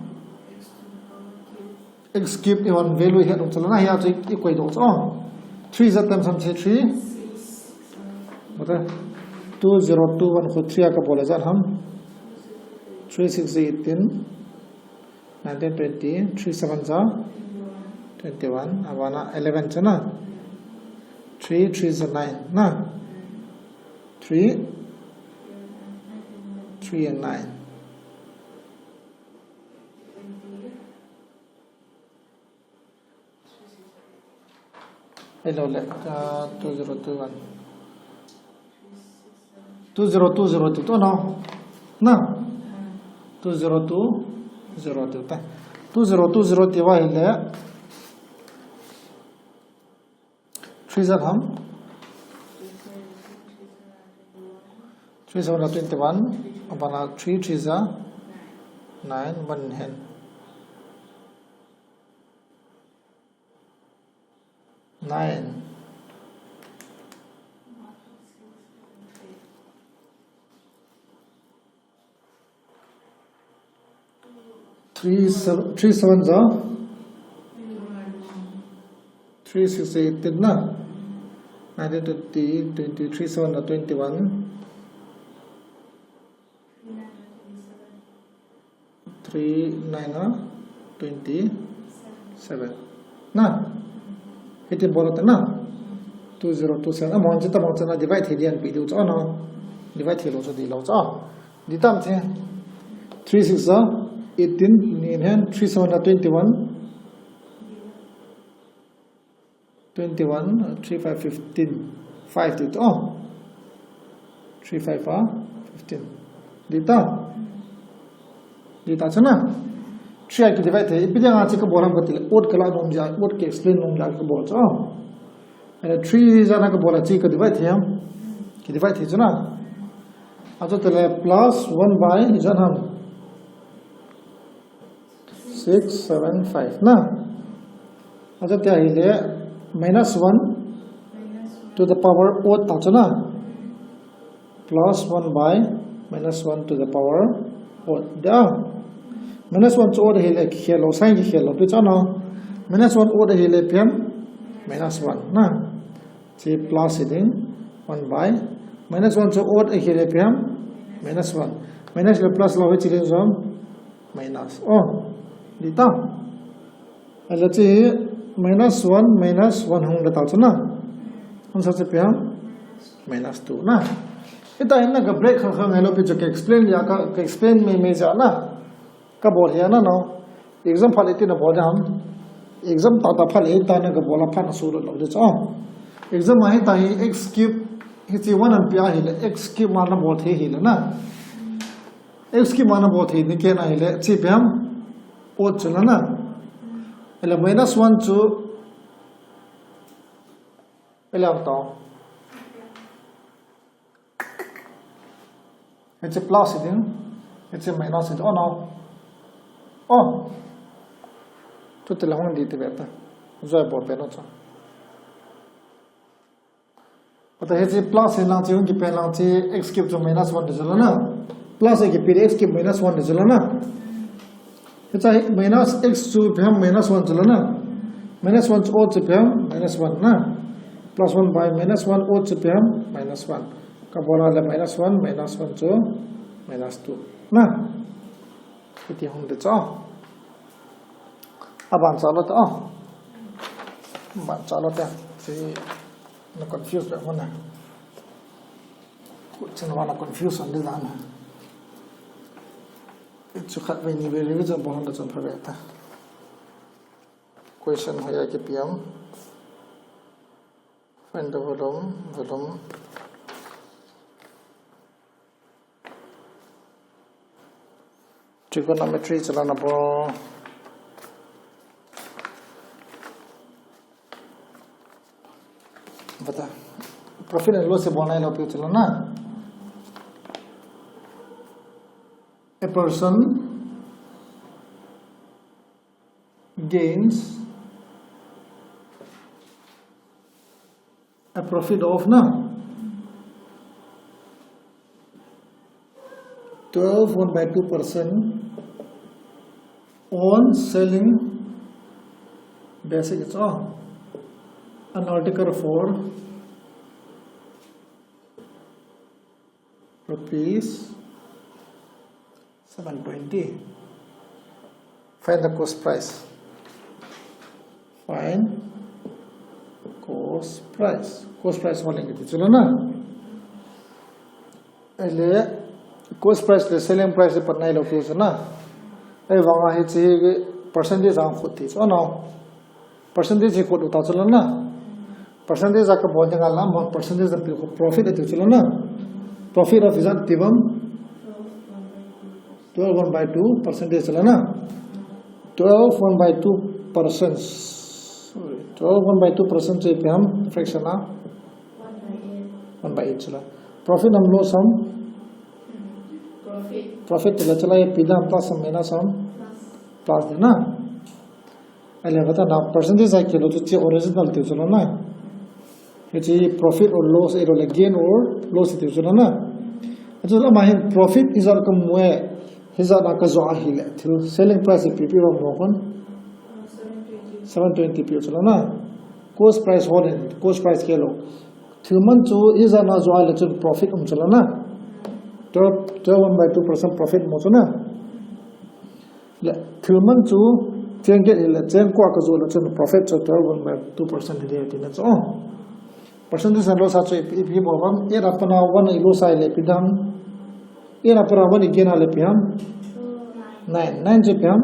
X cube ihon value hi adong chalana hi a chu i koi doh chu. Three z times ham che three. Bata two zero two one khu three a ka bol a z ham. Three six eighteen. Nineteen twenty, three seven za twenty-one, abana eleven chana. Three three za nine na. Three, three and nine. Hello le, uh, two zero two one. Two zero two zero ti to no. Na. Two zero two zero ti ta. Two zero two zero ti va hi le. Three za ham. Three seven za twenty-one. Abana three three za nine, one hen. Nine. Three seven, three seven za? Three six eighteen na? Nineteen twenty, twenty-three seven na twenty-one. Three nine na twenty-seven. Na? Hiti bol ta na? Two zero two seven. Amahon chu tabang chu na divide thei diu ahin pe diu chu na. Divide thei lou chu dih lou chu. Dih tam che. Three six a eighteen, ni hen three seven na twenty-one. Twenty-one, three five fifteen, five to, oh, three five a fifteen. Dih ta? Dih ta chu na? Three a ki divide thei, ipi dinga chu ka bol ham ka ti le, odd ka la nom jeh, odd ka explain nom jeh ka bol chu. Ahile three jeh a ka bol a chu ka divide thei ham? Ki divide thei chu na? Achu tile plus one by ijat ham? Six seven five na. Achu tia hile minus one to the power odd ta chu na. Plus one by minus one to the power odd. Dia. Minus one chu odd hile kikhel lou, sign kikhel lou pi chu na. Minus one odd hile ipi ham? Minus one na. Chu plus hi ding, one by minus one chu odd ahile ipi ham? Minus one. Minus le plus lou hi chu ding jong minus. Oh, dih ta? Ahile chu minus one, minus one hung ding ta chu na. Answer chu ipi ham? Minus two na. Hita hin na ka break kha kha ngai lou pi chu ka explain ya ka, ka explain mai mai jeh na. Ka bol hi a na no. Exam phat le iti na bol ding ham? Exam tah tah phat le ita na ka bol a phat na sulut lou ding chu. Exam a hita hi x cube, hiche one ahin pe ahile x cube ma na bol thei hile na. X cube ma na bol thei ni ke na hile, chu ipi ham? Odd chu la na. Ahile minus one chu, ahile ham to. Hiche plus hi ding, hiche minus hi ding, oh no. Oh. Chuti le hung dih ti ve ta. Joi bol pen u chu. Ata hiche plus hi lang chu hung kipen lang chu x cube chu minus one ti chu la na. Plus hi kipe x cube minus one ti chu la na. Hiche hi minus x chu ipi ham? Minus one chu la na. Minus one chu odd chu ipi ham? Minus one na. Plus one by minus one odd chu ipi ham? Minus one. Ka bol a le minus one, minus one chu minus two na. Hiti hung ding chu. Aban cha lou ta. Aban cha lou ta. Chu na confuse ve mo na. Kuchen wa na confuse an ding dan. Chu khat vei ni vei revision bol hon da chun pha ve ta. Question hoiya kipe ham? Find the volume, volume. Trigonometry chu la na bol. Bata. Profit and loss bol nai lou pi chu la na. A person gains a profit of na twelve one by two percent on selling basic, it's all an article for rupees seven twenty. Find the cost price. Find cost price. Cost price ho leng kiti chu la na. Ahile cost price le selling price le pan nai lou pi chu na. Ahivanga hiche percentage a khut ti chu na. Percentage hi khut u ta chu la na. Percentage a ka bol ding a la, amahon percentage a pe u, profit a ti chu la na. Profit of ijat ti bang? Twelve one by two percentage chu la na. Twelve one by two percent. Sorry. Twelve one by two percent chu ipi ham? Fraction a? One by eight chu la. Profit ham loss ham? Profit. Profit ti le chu la ipi ding ham, plus ham minus ham? Plus. Plus ding na. Ahile bata na percentage a kikhel u chu hiche original ti chu la na. Hiche profit or loss, ahilou le gain or loss ti chu la na. Achu la ama hin profit ijat ka mu e, hijat a ka jo ahile, thil selling price ipi ipi bang mo kon? Seven twenty pi chu la na. Cost price ho le, cost price kikhel u. Thilman chu ijat na jo a le chun profit um chu la na. Twelve, twelve one by two percent profit mo chu na. Le, thilman chu cheng get le cheng ko a ka jo le chun profit chu twelve one by two percent hi de ti na chu. Percentage na loss a chu ipi, ipi bol ham, eight a pat na one i loss a le ipi dam. Eight a pat na one i gain a le ipi ham. Nine, nine chu ipi ham.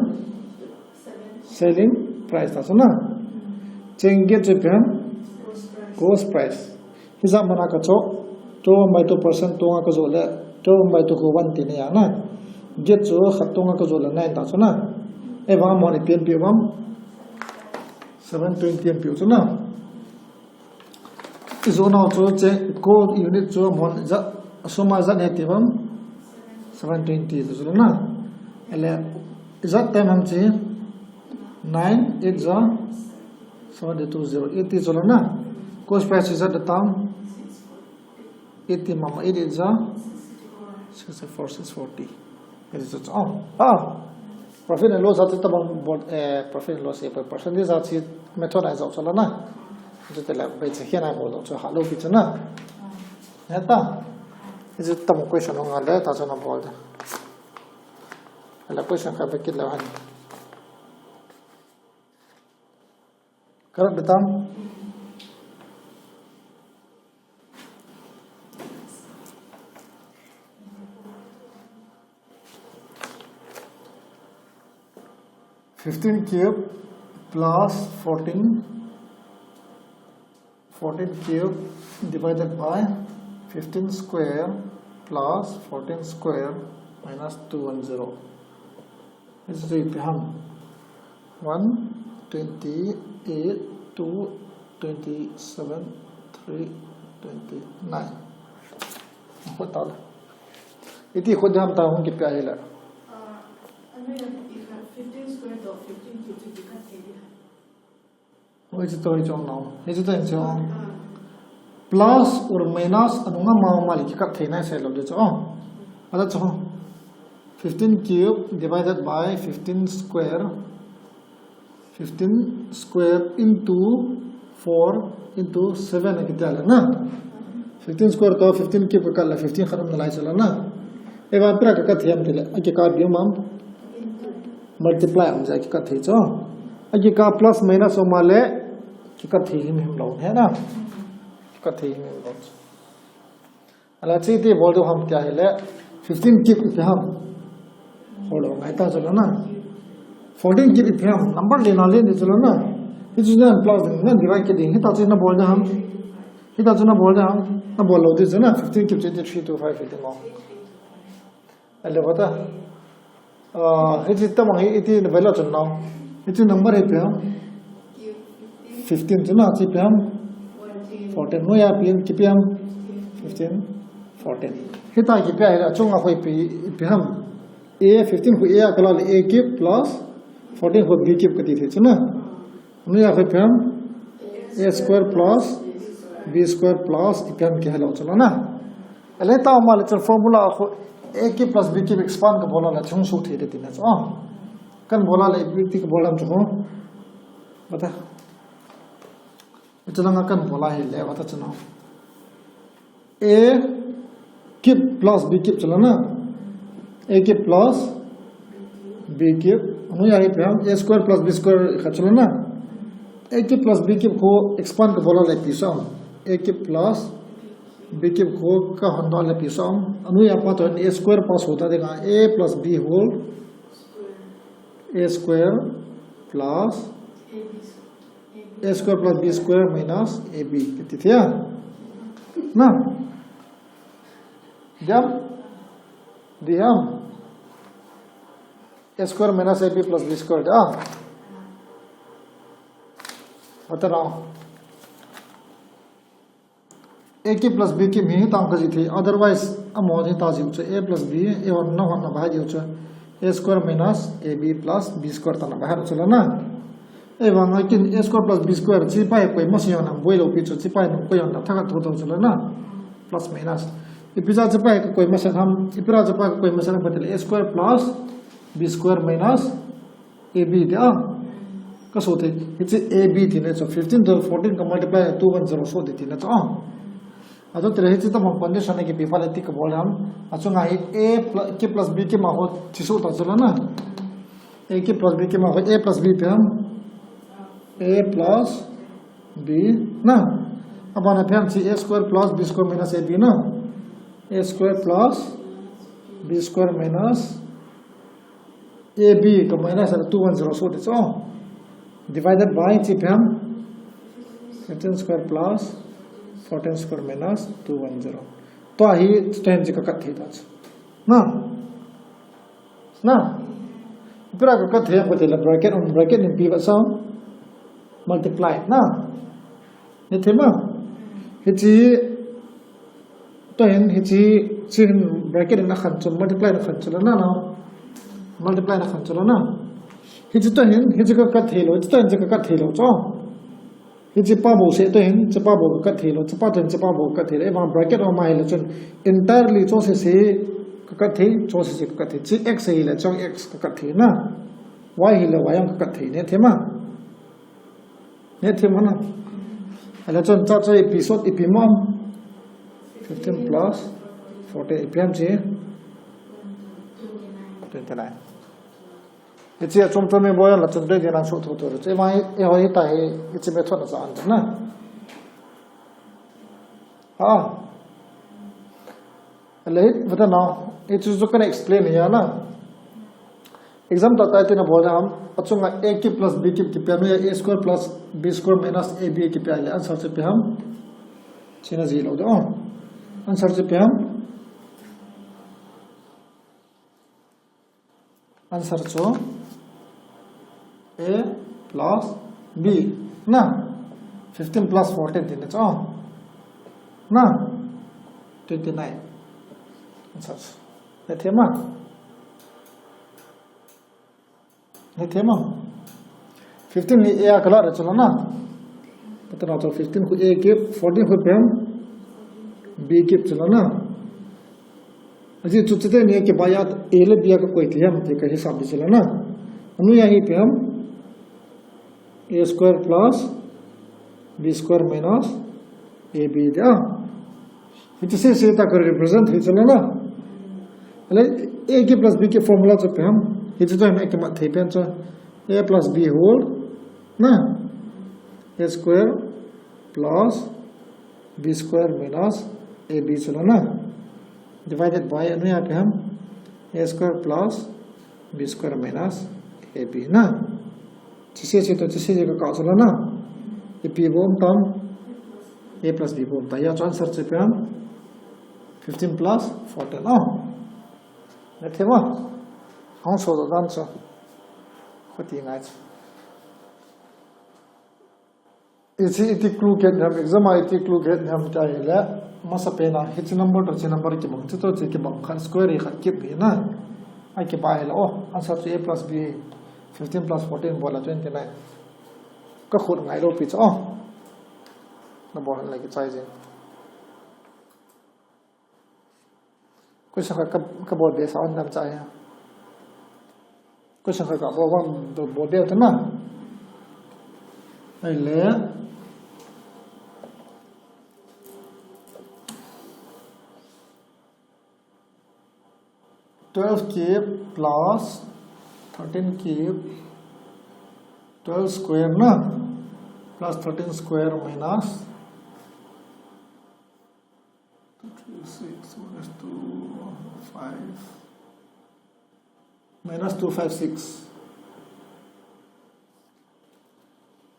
Selling price ta chu na. Cheng get chu ipi ham. Cost price. Hijat mana ka cho, two by two percent tonga ka jo le, two by two ko one ti na ya na. Get chu khat tonga ka jo le nine ta chu na. Ei vang amount i pian piu vang. Seven twenty an piu chu na. I jo nau chu che ko unit chu amount ijat, sum a ijat ne ti vang. Seven twenty chu na. Ele ijat time ham chi. Nine eight ja seventy two zero eighty chu la na. Cost price ijat da tam. Eighty mama eight eight ja sixty four six forty. Eighty chu. Oh. Ah. Profit and loss ati tabang bol, eh, profit and loss e percentage a chi method a jo chu la na. Chu te la bai che hian a bol chu ha lo pi chu na. Ne ta. Ijat tam question nga le ta chu na bol da. Ala question ka be kit la han. Correct, Bitam? Fifteen cube plus fourteen, fourteen cube divided by fifteen square plus fourteen square minus two one zero. Hichu ipi ham. One, twenty-eight, two, twenty-seven, three, twenty-nine. Khut ta le. Iti khut ham ta hung kipia hi le. Ah, I mean, if fifteen square to fifteen cube chu kikat thei di. Hichu to hi chong nau. Hichu to hi chong. Plus or minus anunga mama le kikat thei nai se lo de chu. Oh. Ala chu. Fifteen cube divided by fifteen square. Fifteen square into four into seven a kitia le na. Fifteen square to fifteen cube ka kat le fifteen khat um nalai chu la na. Eva pra ka kat thei am ti le. A kikat bi um am. Multiply um ja kikat thei chu. A kikat plus minus um a le kikat thei him him lo he na. Kikat thei him him lo. Ala chi ti bol diu ham tia hi le fifteen cube ipi ham. Holo ngai ta chu la na. Fourteen cube ipi ham. Number le na le ni chu la na. Hichu na plus ding na divide kit ding. Hita chu na bol da ham. Hita chu na bol da ham. Na bol lo di chu na fifteen cube chu three two five fifteen mo. Ale bata. Ah, hichu tamang hi iti na bela chun nau. Hichu number hi ipi ham. Fifteen chu na chi ipi ham. Fourteen. No ya pi, kipi ham. Fifteen, fourteen. Hita kipia hi la chunga khoi pi, ipi ham. A fifteen khu A a kala le A cube plus fourteen khu B cube kati thei chu na. No ya khoi ipi ham. A square plus B square plus ipi ham kihelo chu la na. Ale ta ma le chun formula khu A cube plus B cube expand ka bola le chung su thei de ti na chu. Ah. Kan bola le ipi ti ka bola chu. Bata. Ita langa kan bola hi le bata chu na. A cube plus B cube chu la na. A cube plus B cube. Anu ya hi ipi ham A square plus B square kha chu la na. A cube plus B cube khu expand ka bola le ipi sam. A cube plus B cube khu ka hon da le ipi sam. Anu ya pa to A square pa so ta de ka A plus B whole A square plus A square plus B square minus A B. Kiti thia. Na. Diam. Diam. A square minus A B plus B square. Ah. Bata nau. A cube plus B cube hi tang ka ji thei. Otherwise, amo hi ta ji u chu A plus B, A hon na hon na ba ji u chu. A square minus A B plus B square ta na ba ha chu la na. Ei vang a kin A square plus B square chi pa hi koi ma se yon na boi lo pi chu chi pa hi koi yon na thak a tho tho chu la na. Plus minus. Ipi ja chi pa hi koi ma se ham, ipi ra chi pa hi koi ma se ham pa ti le A square plus B square minus A B ti a. Ka so thei. Hichi A B ti ne chu fifteen to fourteen ka multiply two one zero so ti ti ne chu a. Achu tile hiche tabang condition a kipe phat le iti kabol ham. Achunga hi A plus, K plus B kima ho chi soh ta chu la na. A K plus B kima ho A plus B ipi ham. A plus B na. Abana ipi ham chi A square plus B square minus A B na. A square plus B square minus A B to minus a two one zero soh ti chu. Divided by chi ipi ham. Fifteen square plus fourteen square minus two one zero. Tua hi, tua hin chi ka cut thei ta chu. Na. Na. Ipi a ka cut thei ham kati le bracket, um, bracket in ipi va sa. Multiply. Na. Hithei ma. Hiche Tua hin, hiche, chi hin bracket in akhen chu, multiply in akhen chu la na, na. Multiply in akhen chu la na. Hiche tua hin, hiche ka cut thei lou, hiche tua hin hiche ka cut thei lou chu. Hiche pa bou seh tua hin, hiche pa bou ka cut thei lou, hiche pa tua hin hiche pa bou ka cut thei lou. Ema bracket ma hile chun entirely chu seh seh ka cut thei, chu seh seh ka cut thei. Chi X hile chun X ka cut thei na. Y hile Y jong ka cut thei ne, hithei ma. Hithei ma na. Ahile chun cha cha ipi sot ipi mo. Fifteen plus fourteen ipi ham chi. Twenty-nine. Hiche a chom chom ibol a la chun twenty-nine soh thotho. Hiche ma hi, eiho hi ta hi, hiche method a cha an na. Ha. Ahile, vata na, hichu chu kana explain hi a na. Exam tah tah a iti na bol ham, achunga A cube plus B cube kipe a, A square plus B square minus A B kipe a le answer chu ipi ham. China ji lou de, oh. Answer chu ipi ham. Answer chu A plus B na, fifteen plus fourteen tina chu na, twenty-nine. Answer chu. Hithei ma. Hithei ma. Fifteen hi A a kalah chu la na. Patna chu fifteen khu A cube, fourteen khu ipi ham B cube chu la na. Ajeh chu chuteni a kibaiya A le B a kakoi thei ham ti ka hisap di chu la na. Anoiya hi ipi ham A square plus B square minus A B dia. Hiche seh seh ta ka represent hi chu la na. Ahile A cube plus B cube formula chu ipi ham. Hiche chu imacha kimat thei pen chu A plus B whole na. A square plus B square minus A B chu la na. Divided by anoiya ipi ham. A square plus B square minus A B na. Hiche seh seh to hiche seh seh ka kah chu la na. Ipi bou um tam. A plus B bou um ta. Hia chu answer chu ipi ham. Fifteen plus fourteen. Oh. Hithei ma. Hung so dan chu. Khuti ngai chu. Hiche iti clue kit ham, exam a iti clue kit ham ti ahile, masapen a, hiche number to hiche number kibang, hiche to hiche kibang, khat square hi khat cube hi na. Akibah ahile, oh, answer chu A plus B, fifteen plus fourteen bol a twenty-nine. Ka khut ngai lou pi chu, oh. Na bol le kichai jing. Question khat ka, ka bol be sa un dam cha ya. Question khat ka bol vang to bol be ta na. Ahile. Twelve cube plus thirteen cube, twelve square na, plus thirteen square minus two three six minus two five, minus two five six.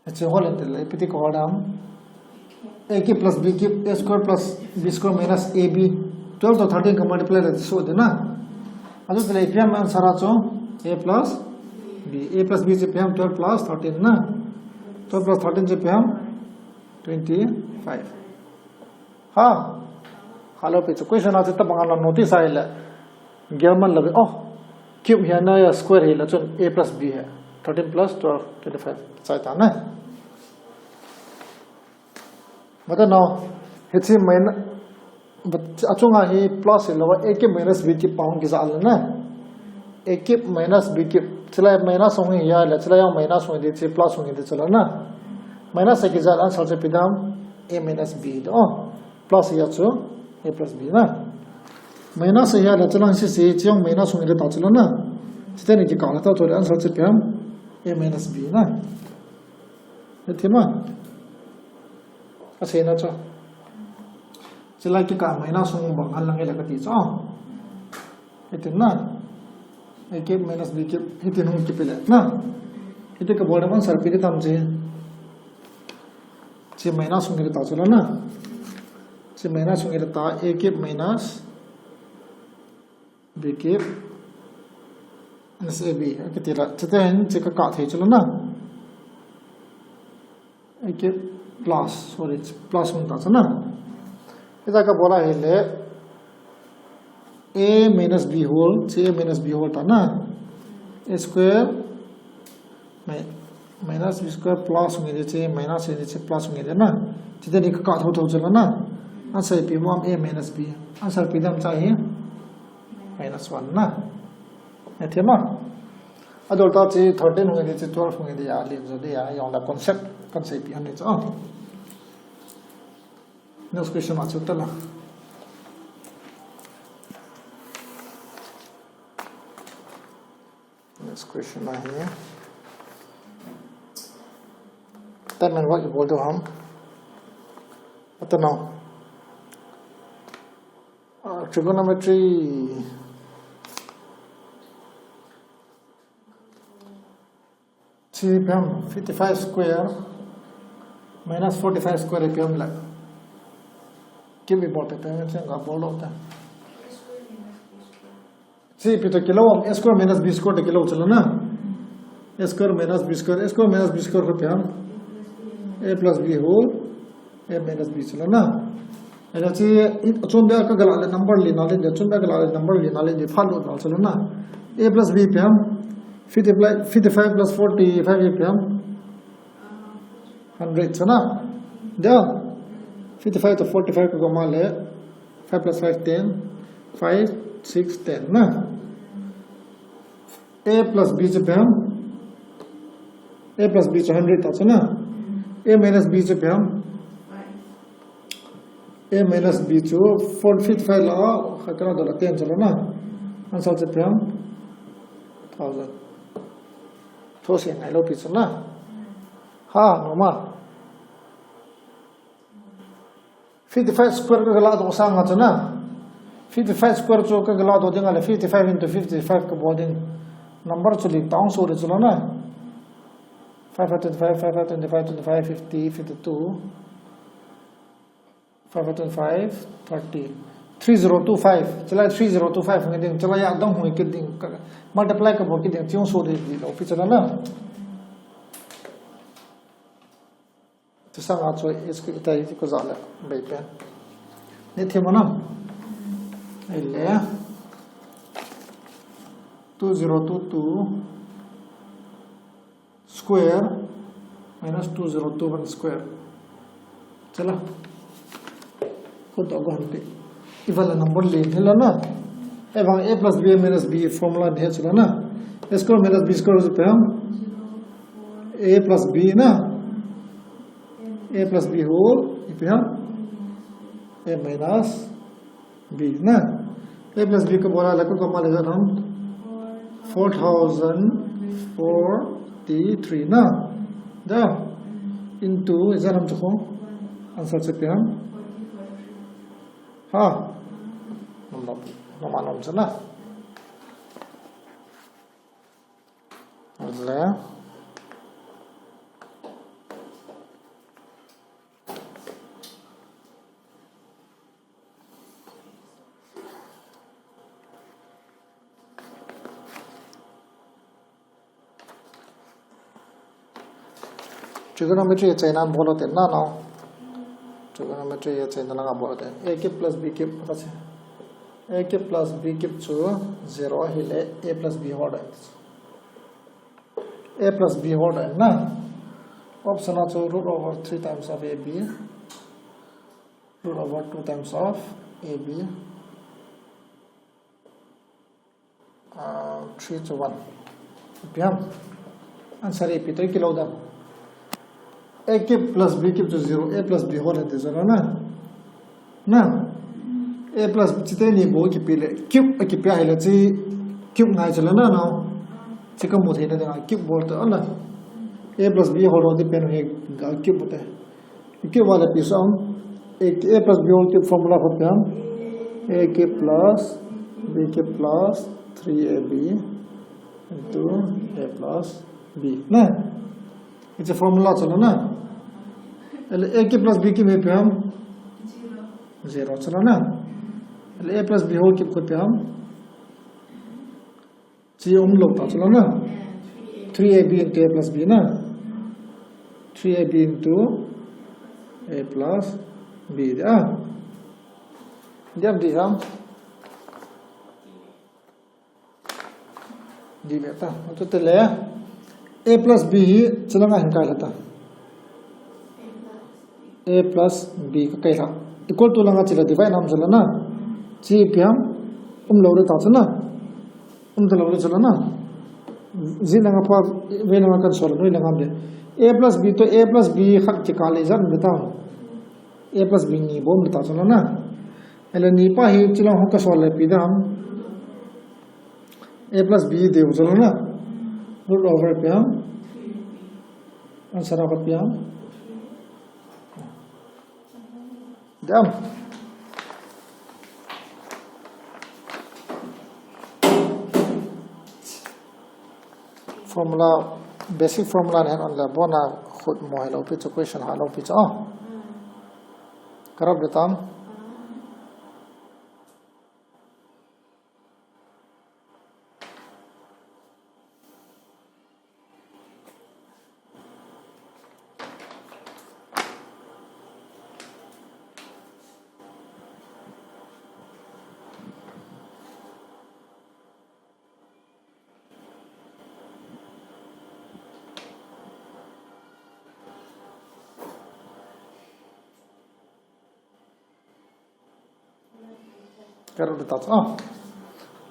Hiche hol in tile, ipi ti ka hol dam. A cube plus B cube, A square plus B square minus A B. Twelve to thirteen ka multiply le soh ding na. Achu tile ipi ham answer a chu A plus B. A plus B chu ipi ham twelve plus thirteen na. Twelve plus thirteen chu ipi ham twenty-five. Ha. Hello, pi chu question a chu tabang a la notice ahile. German la be, oh. Cube hi na ya square hi la chun A plus B hi. Thirteen plus twelve, twenty-five. Chai ta na. But now, hiche main, but achunga hi plus hi la, A cube minus B cube pa hung kija la na. A cube minus B cube. Chulai minus hung hi ya la, chulai jong minus hung hi di, chulai plus hung hi di chula na. Minus a kija answer chu ipi dam, A minus B do. Oh. Plus a chu a plus b na. Minus a le chulang sisi, chulang minus hung le ta chu na. Chuteni kikah le ta chu le answer chu ipi ham? A minus b na. Hethei ma? Kasei na chu. Chulai kikah minus hung bang hal lang le kati chu. Hiti na. A cube minus b cube. Hiti hung kipe le na. Hiti kabol le answer ipi ding ham chi. Chi minus hung le ta chu na. Chi minus hung le ta, a cube minus b cube minus a b. Kati la. Chuteng chi kakah thei chu na. A cube plus, sorry, plus hung ta chu na. Hita kabol a hile a minus b whole, chi a minus b whole ta na. A square mi-, minus b square plus hung le chi minus hung le chi plus hung le na. Chuteni kakah thotho chu na. Answer ipi ham? A minus b. Answer ipi ding ham cha hi? Minus one na. Hethei ma? Adol ta chi thirteen hung le chi twelve hung le a len jo dia, jong la concept kan seipeh ahi chu. Next question ma chu ta la. Next question ahi. Time and work ibol diu ham? Ata no. Uh, trigonometry. Chi ipi ham, fifty-five square minus forty-five square ipi ham le. Cube ibol te, te, te, kabol lou te. Chi ipi toh kilou ham, a square minus b square toh kilou chu na. A square minus b square, a square minus b square ipi ham? A plus b whole, a minus b chu na. Ahile chi, i, achom bia kaga lah le number len a len ding, achom bia kaga lah le number len a len ding, phat lut val chu na. A plus b ipi ham? Fifty plus, fifty-five plus forty-five ipi ham? Hundred chu na. Dia. Fifty-five toh forty-five kagom a le. Five plus five, ten. Five, six, ten na. A plus b chu ipi ham? A plus b chu hundred ta chu na. A minus b chu ipi ham? A minus b chu four fifty-five la, kha kana dola ten chu na. Answer chu ipi ham? Thousand. Those ngai lou pi chu na. Ha, normal. Fifty-five square kaga lah doh sanga chu na. Fifty-five square chu kaga lah doh ding a le fifty-five into fifty-five kabol ding. Number chu len tah hung soh ding chu na. Five five twenty-five, five five twenty-five, twenty-five, fifty, fifty-two. Five five twenty-five, thirty. Three zero two five. Chulai three zero two five hung ding. Chulai a dang hung kit ding. Ka, multiply kabol kit ding. Chi hung soh ding lou pi chu na. Chu sanga chu is ki tai ti ko za le bei pe. Ni thim na. Ahile. Two zero two two square minus two zero two one square. Chala. Ko to go hante. Iva la number len hela na. Evang a plus b minus b formula ni hela na. A square minus b square chu ipi ham? A plus b na. A plus b whole ipi ham? A minus b na. A plus b kabol a le kagom a le ijat ham? Four thousand forty-three na. Da. Into ijat ham chu kho? Answer chu ipi ham? Ha. Nom nom. Nom nom chu na. Le. Trigonometry achaina bol u te na no. Trigonometry achaina langa bol u te. A cube plus b cube ka che. A cube plus b cube chu zero ahile a plus b whole. A plus b whole na. Option a chu root over three times of a b. Root over two times of a b. Uh, three to one. Ipi ham? Answer ipi toh kilou dam? A cube plus b cube chu zero, a plus b whole hiti zero na. Na. A plus B, chite ni bou kipe le. Cube akipe ahile chi cube ngai chu la na, no. Chi kamu theina dinga cube bol ta la. A plus B whole depend hi ga cube te. Cube wala pi sam. A, A plus B whole cube formula khat pi ham. A cube plus B cube plus three A B into A plus B. Na. It's a formula chu la na. Ahile A cube plus B cube hi pi ham. Zero chu la na. Ahile A plus B whole cube khat pi ham. Chi umlou ta chu la na. Three A B into A plus B na. Three A B into A plus B dia. Diam di ham. Di be ta. Atu te le. A plus B hi chi langa hin kai la ta. A plus B ka kai la. Equal to langa chi la divide nam chu la na. Chi pi ham. Umlou le ta chu na. Umta lou le chu la na. Ji langa pa ve langa kan sol noi langa be. A plus B to A plus B khat kikal le jan be ta. A plus B ni bom be ta chu la na. Ahile ni pa hi chi lang ho ka sol le pi dam. A plus B deu chu la na. Root over pi ham. Answer a pi ham. Dam. Formula, basic formula nen on le bona khut mo hello pi chu question hello pi chu. Karap de tam. Karo de ta. Ah.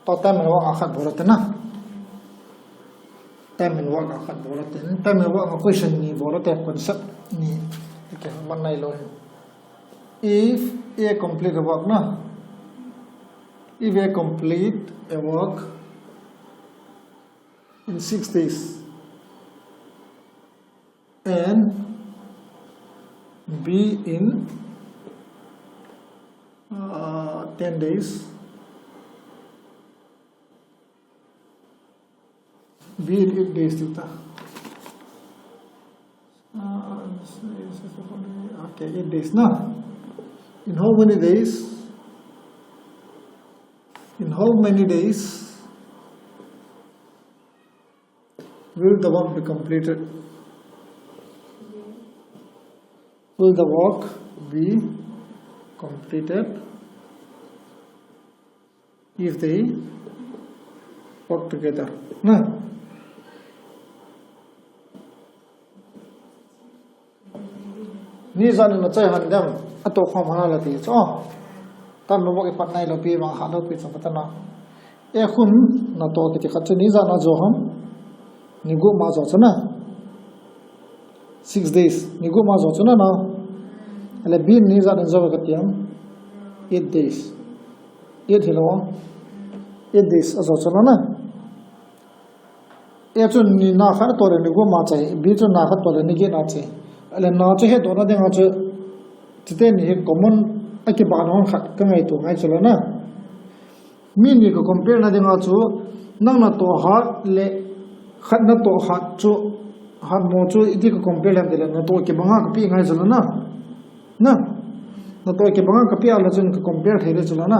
To time and work a khat bol te na. Time and work a khat bol te. Time and work a question ni bol te concept ni. Okay, man nai lo. If A complete a work na. If A complete a work in six days. And B in uh, ten days. B in eight days, tita. Uh, okay, eight days, na? In how many days? In how many days? Will the work be completed? Will the work be completed if they work together? Na? Ni jan in achai hon dem, atoh khom hon a la ti chu. Time and work ipat nai lou pi, vang kha lou pi chu patna. A khun natoh kiti khat chu ni jan a jo ham. Ni gup ma jo chu na. Six days. Ni gup ma jo chu na na. Ahile B ni jan in jo kati ham. Eight days. Eight hilou. Eight days a jo chu na. A chun ni na khat toh le ni gup ma chai, B chun na khat toh le ni get na chai. Ahile na chu hedoh na dinga chu, chite ni hi common a kibang hon khat ka ngaito ngai chu la na. Mi ni ka compare na dinga chu, nang natoh hat le khat natoh hat chu, hat mo chu iti ka compare le, le natoh kibang a ka pi ngai chu la na. Na, natoh kibang a ka pi a la chun ka compare thei le chu la na.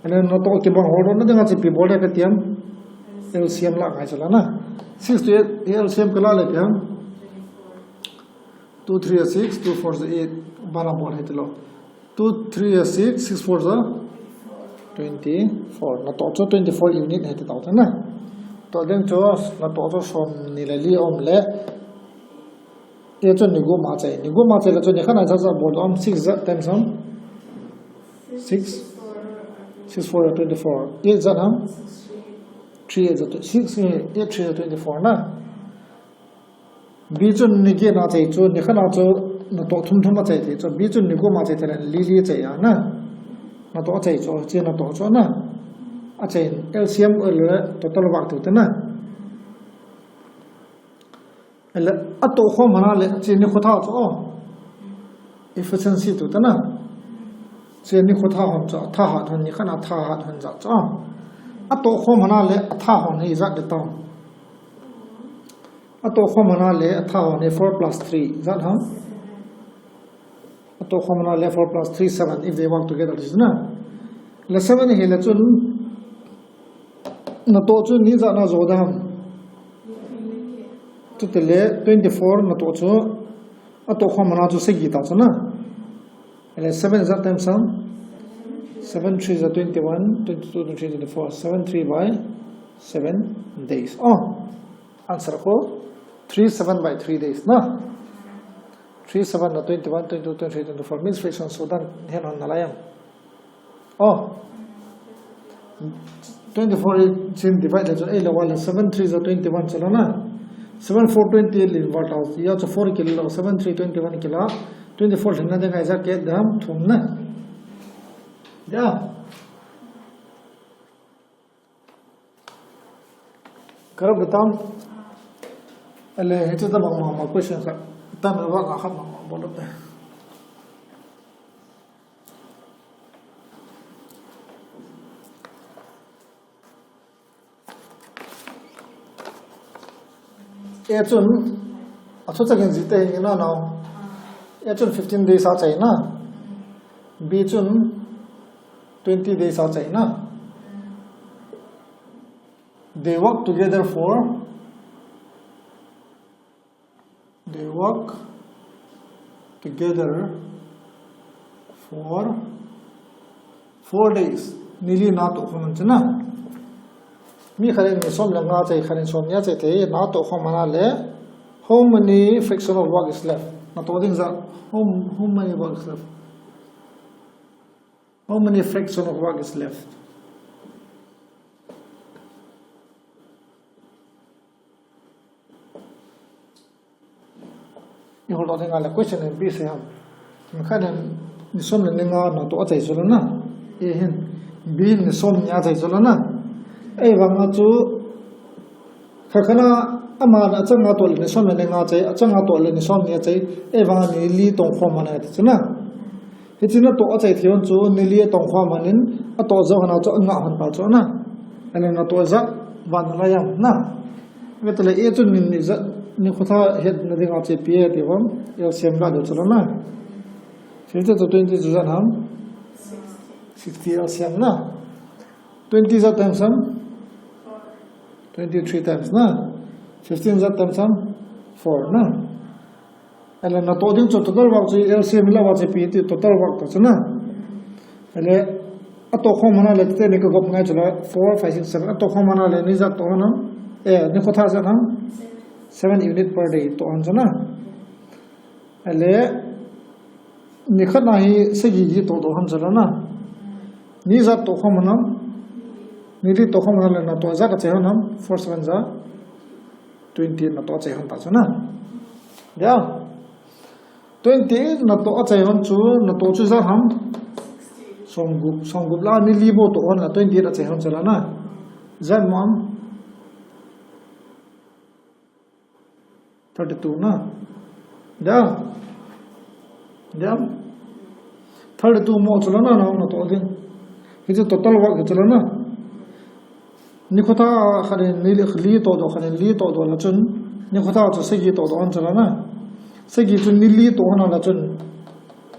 Ahile natoh kibang hol na dinga chu ipi bol le ka ti ham. L C M la ngai chu la na. Six to eight, L C M ka la le ipi ham. Two three are six, two four are eight. Bara bol he ti lou. Two three are six, six four are twenty-four. Natoh chu twenty-four unit he ti tau ta na. To ding chu natoh chu som ni le li um le. A chun ni gup ma chai. Ni gup ma chai le chun ni khat na jat jat bol um, six jat times ham. Six. Six four are twenty-four. Eight jat ham. Three eight jat, six, eight three are twenty-four na. B chun ni get na chai chu, ni khat na chu natoh thum thum a chai thei chu. B chun ni gup ma chai thei le li li chai a na. Natoh achai chu, hiche natoh chu na. Achai L C M le total vak tu te na. Ahile atoh khom hana le, hiche nikho tha chu. Efficiency tu te na. Hiche nikho tha hon chu, tha hat hon, nikhat a tha hat hon jat chu. Atoh khom hana le, atha hon hi ijat de tao. Atoh khom hana le, atha hon hi four plus three, ijat ham. Atoh khom hana le four plus three, seven, if they work together, this is na. Le seven hi le chun, natoh chu ni ijat na jo dam. Chutile twenty-four natoh chu, atoh khom hana chu sagi ta chu na. Le seven ijat times ham. Seven three is twenty-one, twenty-two, twenty-three, twenty-four. Seven three by seven days. Oh, answer ko three seven by three days na. Three seven na twenty-one, twenty-two, twenty-three, twenty-four. Means fraction so dan hen hon nalai am. Oh. Twenty-four chin divide le chu eight le one le seven three is twenty-one chu la na. Seven four twenty-eight le involve tao. Ya chu four kil lo, seven three twenty-one kila. Twenty-four lhinna ding a ijat ke dam thum na. Ya. Karap betam. Ale, hiche tabang mama question khat. Tam ba ka khat mama bol te. A chun, achu chakin jite hi na nao. A chun fifteen days a chai na. B chun twenty days a chai na. They work together for They work together for four days. Ni li natoh khom un chu na. Mi khat in ni som le nga chai, khat in som ni a chai te, natoh khom hana le. How many fraction of work is left? Natoh ding jat. How, how many work is left? How many fraction of work is left? I hol to ding a le question in B se ham. Khat in ni som le ni nga natoh achai chu la na. A hin. B hin ni som ni a chai chu la na. Ahivang a chu khat khat a ama achang a toh le ni som le ni nga chai, achang a toh le ni som ni a chai. Ahivang a ni li tong khom hana ti chu na. Hiche natoh achai thei hon chu ni li atong khom hon in, atoh jou hon a chu anga hon pa chu na. Ahile natoh ijat vang nalai am na. Ve tale A chun ni, ni ijat, nikho tha hetna ding a chu ipi ati ham, L C M la ding chu la na. Fifty to twenty chu ijat ham? Sixty L C M na. Twenty ijat times ham? Twenty-three times na. Fifteen ijat times ham? Four na. Ahile natoh ding chu total work chu L C M la va chu ipi ti total work ta chu na. Ahile atoh khom hana le te ni ka gop ngai chu la four, five, six, seven. Atoh khom hana le ni ijat toh hon am? Eh, nikho tha ijat ham? Seven unit per day toh hon chu na. Ahile nikhat a hi sagi hi toh toh hon chu la na. Ni ijat toh khom hon am? Ni li toh khom hana le natoh ijat achai hon am? Four seven ja twenty natoh achai hon ta chu na. Ya. Twenty natoh achai hon chu, natoh chu ijat ham? Somgup, somgup la ni li bou toh hon la twenty achai hon chu la na. Ijat mo am? Thirty-two na. Ya. Ya. Thirty-two mo chu la na, na, natoh ding. Hiche total work hi chu la na. Nikho tha khat in ni li, li toh doh, khat in li toh doh la chun, nikho tha chu sagi toh doh hon chu la na. Sagi chu ni li toh hon la chun,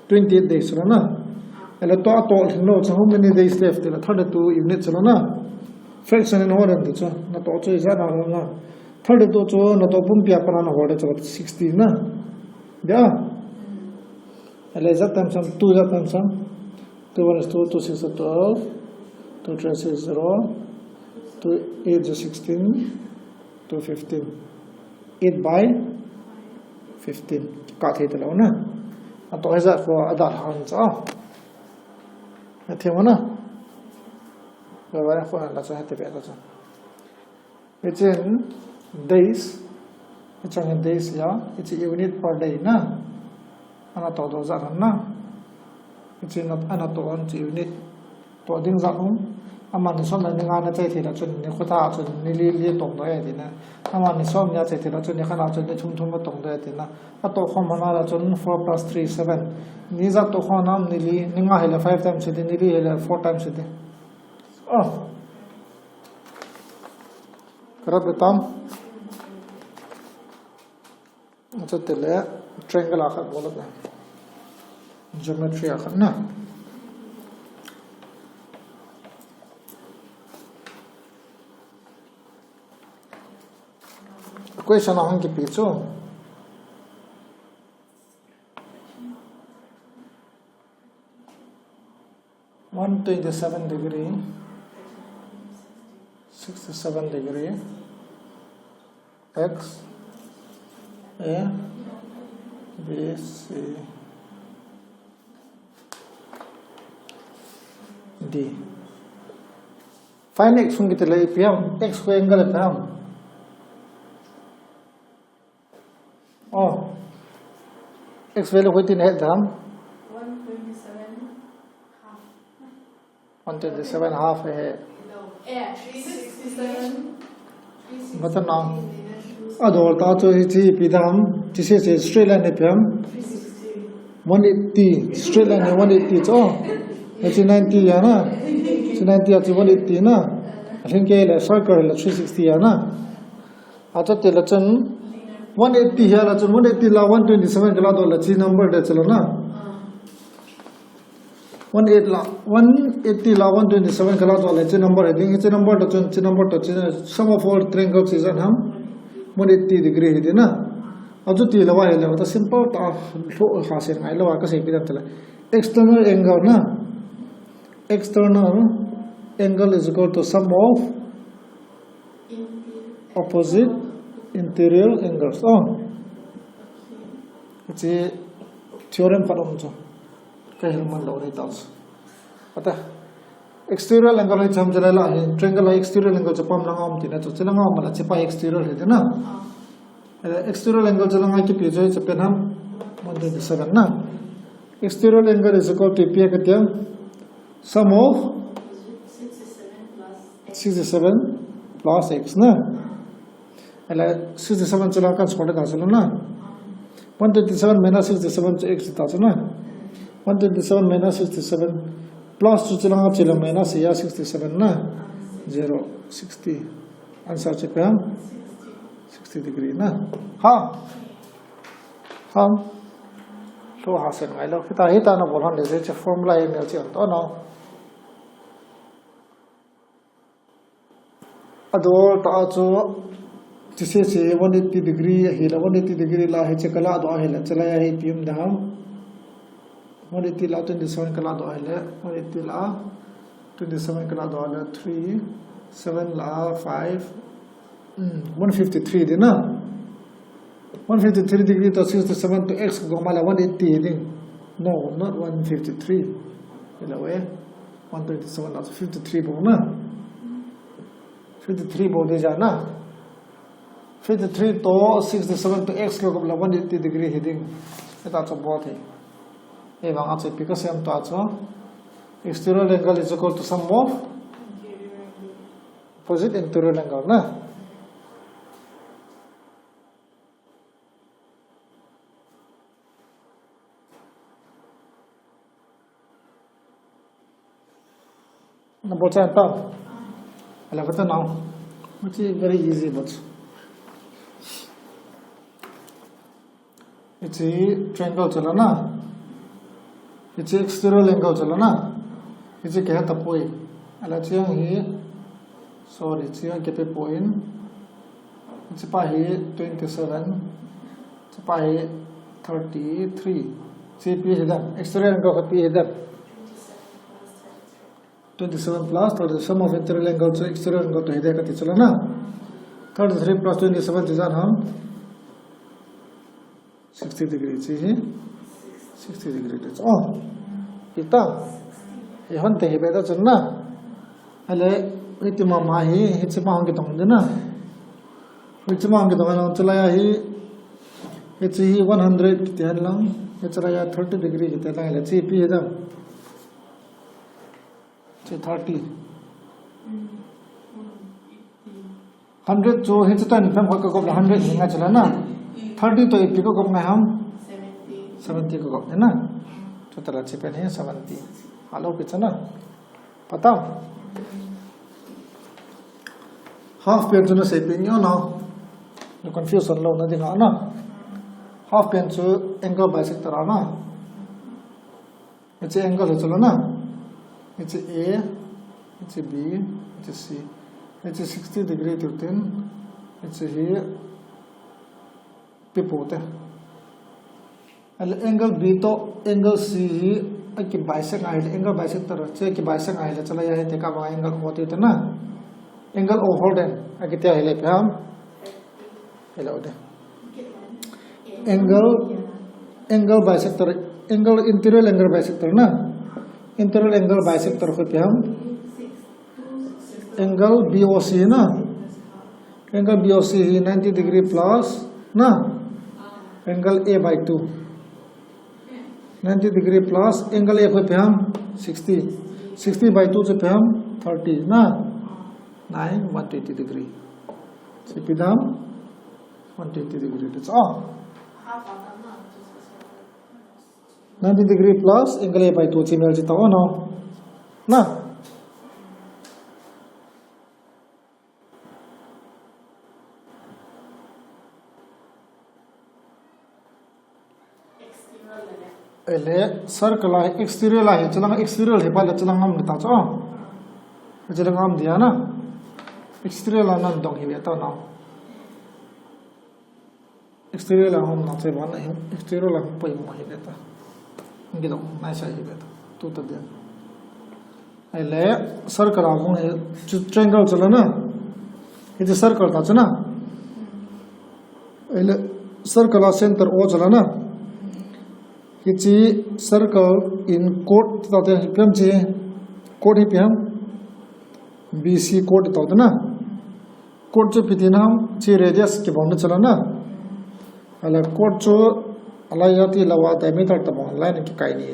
twenty-eight days chu la na. Ahile toh, atoh lhin lou chu how many days left ti la, thirty-two unit chu la na. Fraction in hol in ti chu, natoh chu ijat na la na. Thirty-two chu natoh pumpi a pat a nahol chu la sixty na. Ya. Ahile ijat times ham, two ijat times ham? Two one is two, two six is twelve, two three is zero, two eight is sixteen, two fifteen. Eight by fifteen. Ka thei talou na. Atoh ijat ko ada han cha. Athei mo na. Ba ba ko la cha te be ta cha. Hiche in days, hiche in days ya, hiche unit per day na. Ana toh doh jat hon na. Hiche in ana toh hon chu unit. Toh ding jat um. Amani som le ni nga na chai thei le chun ni khat a chun ni li li tong doh e tina. Amani som ni a chai thei le chun ni khat a chun ni thum thum a tong doh e tina. Atoh khom hana le chun four plus three, seven. Ni jat toh khom nam ni li, ni nga hile five times hiti, ni li hile four times hiti. Oh. Karat betam. Acha tile triangle a khat bol le. Geometry a khat na. Question a hung kipe chu. One twenty-seven degree, sixty-seven degree, X, A, B, C, D. Find X hung kiti le ipi ham, X ko angle ipi ham. Oh. X value hoitin ahet dam? One twenty-seven half. One twenty-seven half ahi. Eh, three sixty-seven. Bata na. Adol ta chu hiche ipi dam? Hiche hiche straight line ipi ham? Three sixty. One eighty. Straight line hi one eighty chu. Hiche ninety ahi na. Hiche ninety ahi chu one eighty na. Ahin kei le circle le three sixty ahi na. Acha tile chun one eighty hi ala chun one eighty la one twenty-seven kala doh le hiche number de chalo na. One eight la, one eighty la one twenty-seven kala doh le hiche number he ding, hiche number to chun, hiche number to chun, sum of all triangles is an ham one eighty degree he ding na. Achu tile va hele, ta simple ta, lou ha se ngai lou va ka sei pi da tale. External angle na. External angle is equal to sum of opposite interior angles. Oh. Hiche theorem khat um chu. Ka hil man lou nei tau chu. Ata. Exterior angle hi cham jala la hi. Triangle exterior angle chu pam langa um tina chu. Chilanga um la hiche pa exterior hi tina. Eh, exterior angle chu langa kipe chu hiche pen ham one twenty-seven na. Exterior angle is equal to ipi kati ham? Sum of sixty-seven plus x na. Ahile sixty-seven chu langa kan square ta chu na. One twenty-seven minus sixty-seven chu x ta chu na. One twenty-seven minus sixty-seven plus chu chu langa chu le minus ya sixty-seven na. Zero, sixty. Answer chu ipi ham? Sixty degree na. Ha? Ham? Lou ha se ngai lou. Hita, hita na bol hon le hiche formula hi mel chi an to na. Adol ta chu hiche hiche one eighty degree ahi la, one eighty degree la hiche kala doh ahi la, hiche la hi ipi um dam? One eighty la twenty-seven kala doh ahi le, one eighty la twenty-seven kala doh ahi le, three, seven la five, hmm, one fifty-three ding na. One fifty-three degree to sixty-seven to x ka gom a le one eighty ding. No, not one fifty-three. Hile ve, one twenty-seven la fifty-three bou na. Fifty-three bou ding ja na. Fifty-three to sixty-seven to x ka gom a le one eighty degree hi ding. Hita chu bol thei. Ahivang a chu ipi ka sei em ta chu. Exterior angle is equal to sum of opposite interior angle na. Na bol chan ta. Ala kata now. Which is very easy but. Hiche triangle chu la na. Hiche exterior angle chu la na. Hiche kihe tapoi. Ahile hiche hi, sorry, hiche hi kipe poi. Hiche pa hi twenty-seven. Hiche pa hi thirty-three. Hiche ipi hi dam? Exterior angle ipi hi dam? Twenty-seven plus thirty, sum of interior angle chu exterior angle to hi ding kati chu la na. Thirty-three plus twenty-seven chu ijat ham? Sixty degree chu hi. Sixty degree chu. Oh. Hita. Hi hon te hi be ta chu na. Ahile, hiti mama hi, hiche ma hung kitong ding na. Hiche ma hung kitong lang chu la ya hi. Hiche hi one hundred kiti hen lang. Hiche la ya thirty degree kiti hen lang. Ahile, hiche ipi hi dam? Chu thirty. Hundred chu hiche toh in pem khat ka gop le hundred hi ngai chu la na. Thirty toh eighty ka gop ngai ham? Seventy ka gop na. Chu tala chi pen hi seventy. Alo pi chu na. Pha tam? Half pen chu na seipeh nge o na. Na confusion lou na dinga na. Half pen chu angle bisector a na. Hiche angle hi chu la na. Hiche A, hiche B, hiche C. Hiche sixty degree tiu tin, hiche hi pi pou te. Ahile angle B toh angle C hi aki bisect ahile, angle bisector chu aki bisect ahile, chu la a hi tekah banga angle O tiu te na. Angle O holden, aki tia hile ipi ham? Hello de. Angle, angle bisector, angle, interior angle bisector na. Interior angle bisector koi ipi ham? Angle B O C na. Angle B O C hi ninety degree plus na. Angle A by two. Ninety degree plus angle A koi ipi ham? Sixty. Sixty by two chu ipi ham? Thirty na. Nine, one twenty degree. Chu ipi dam? One twenty degree. That's all. Ninety degree plus angle A by two chi mel chi tao no. Na. Ahile circle a hi exterior a hi, chulang exterior hi pa le chulang ngam ta chu. Chulang ngam dia na. Exterior a nan dong hi ve ta na. Exterior a hom na che ban na hi, exterior a hom poimo hi ve ta. Ngi dong nai sa hi ve ta. Tu ta dia. Ahile circle a hung hi chu triangle chu la na. Hiche circle ta chu na. Ahile circle a center O chu la na. Hiche circle in chord ta te ipi ham chi. Chord hi ipi ham? B C chord ta te na. Chord chu ipi ti na ham? Chi radius kibang na chu la na. Ahile chord chu alai a ti lou a diameter tabang line kikai ni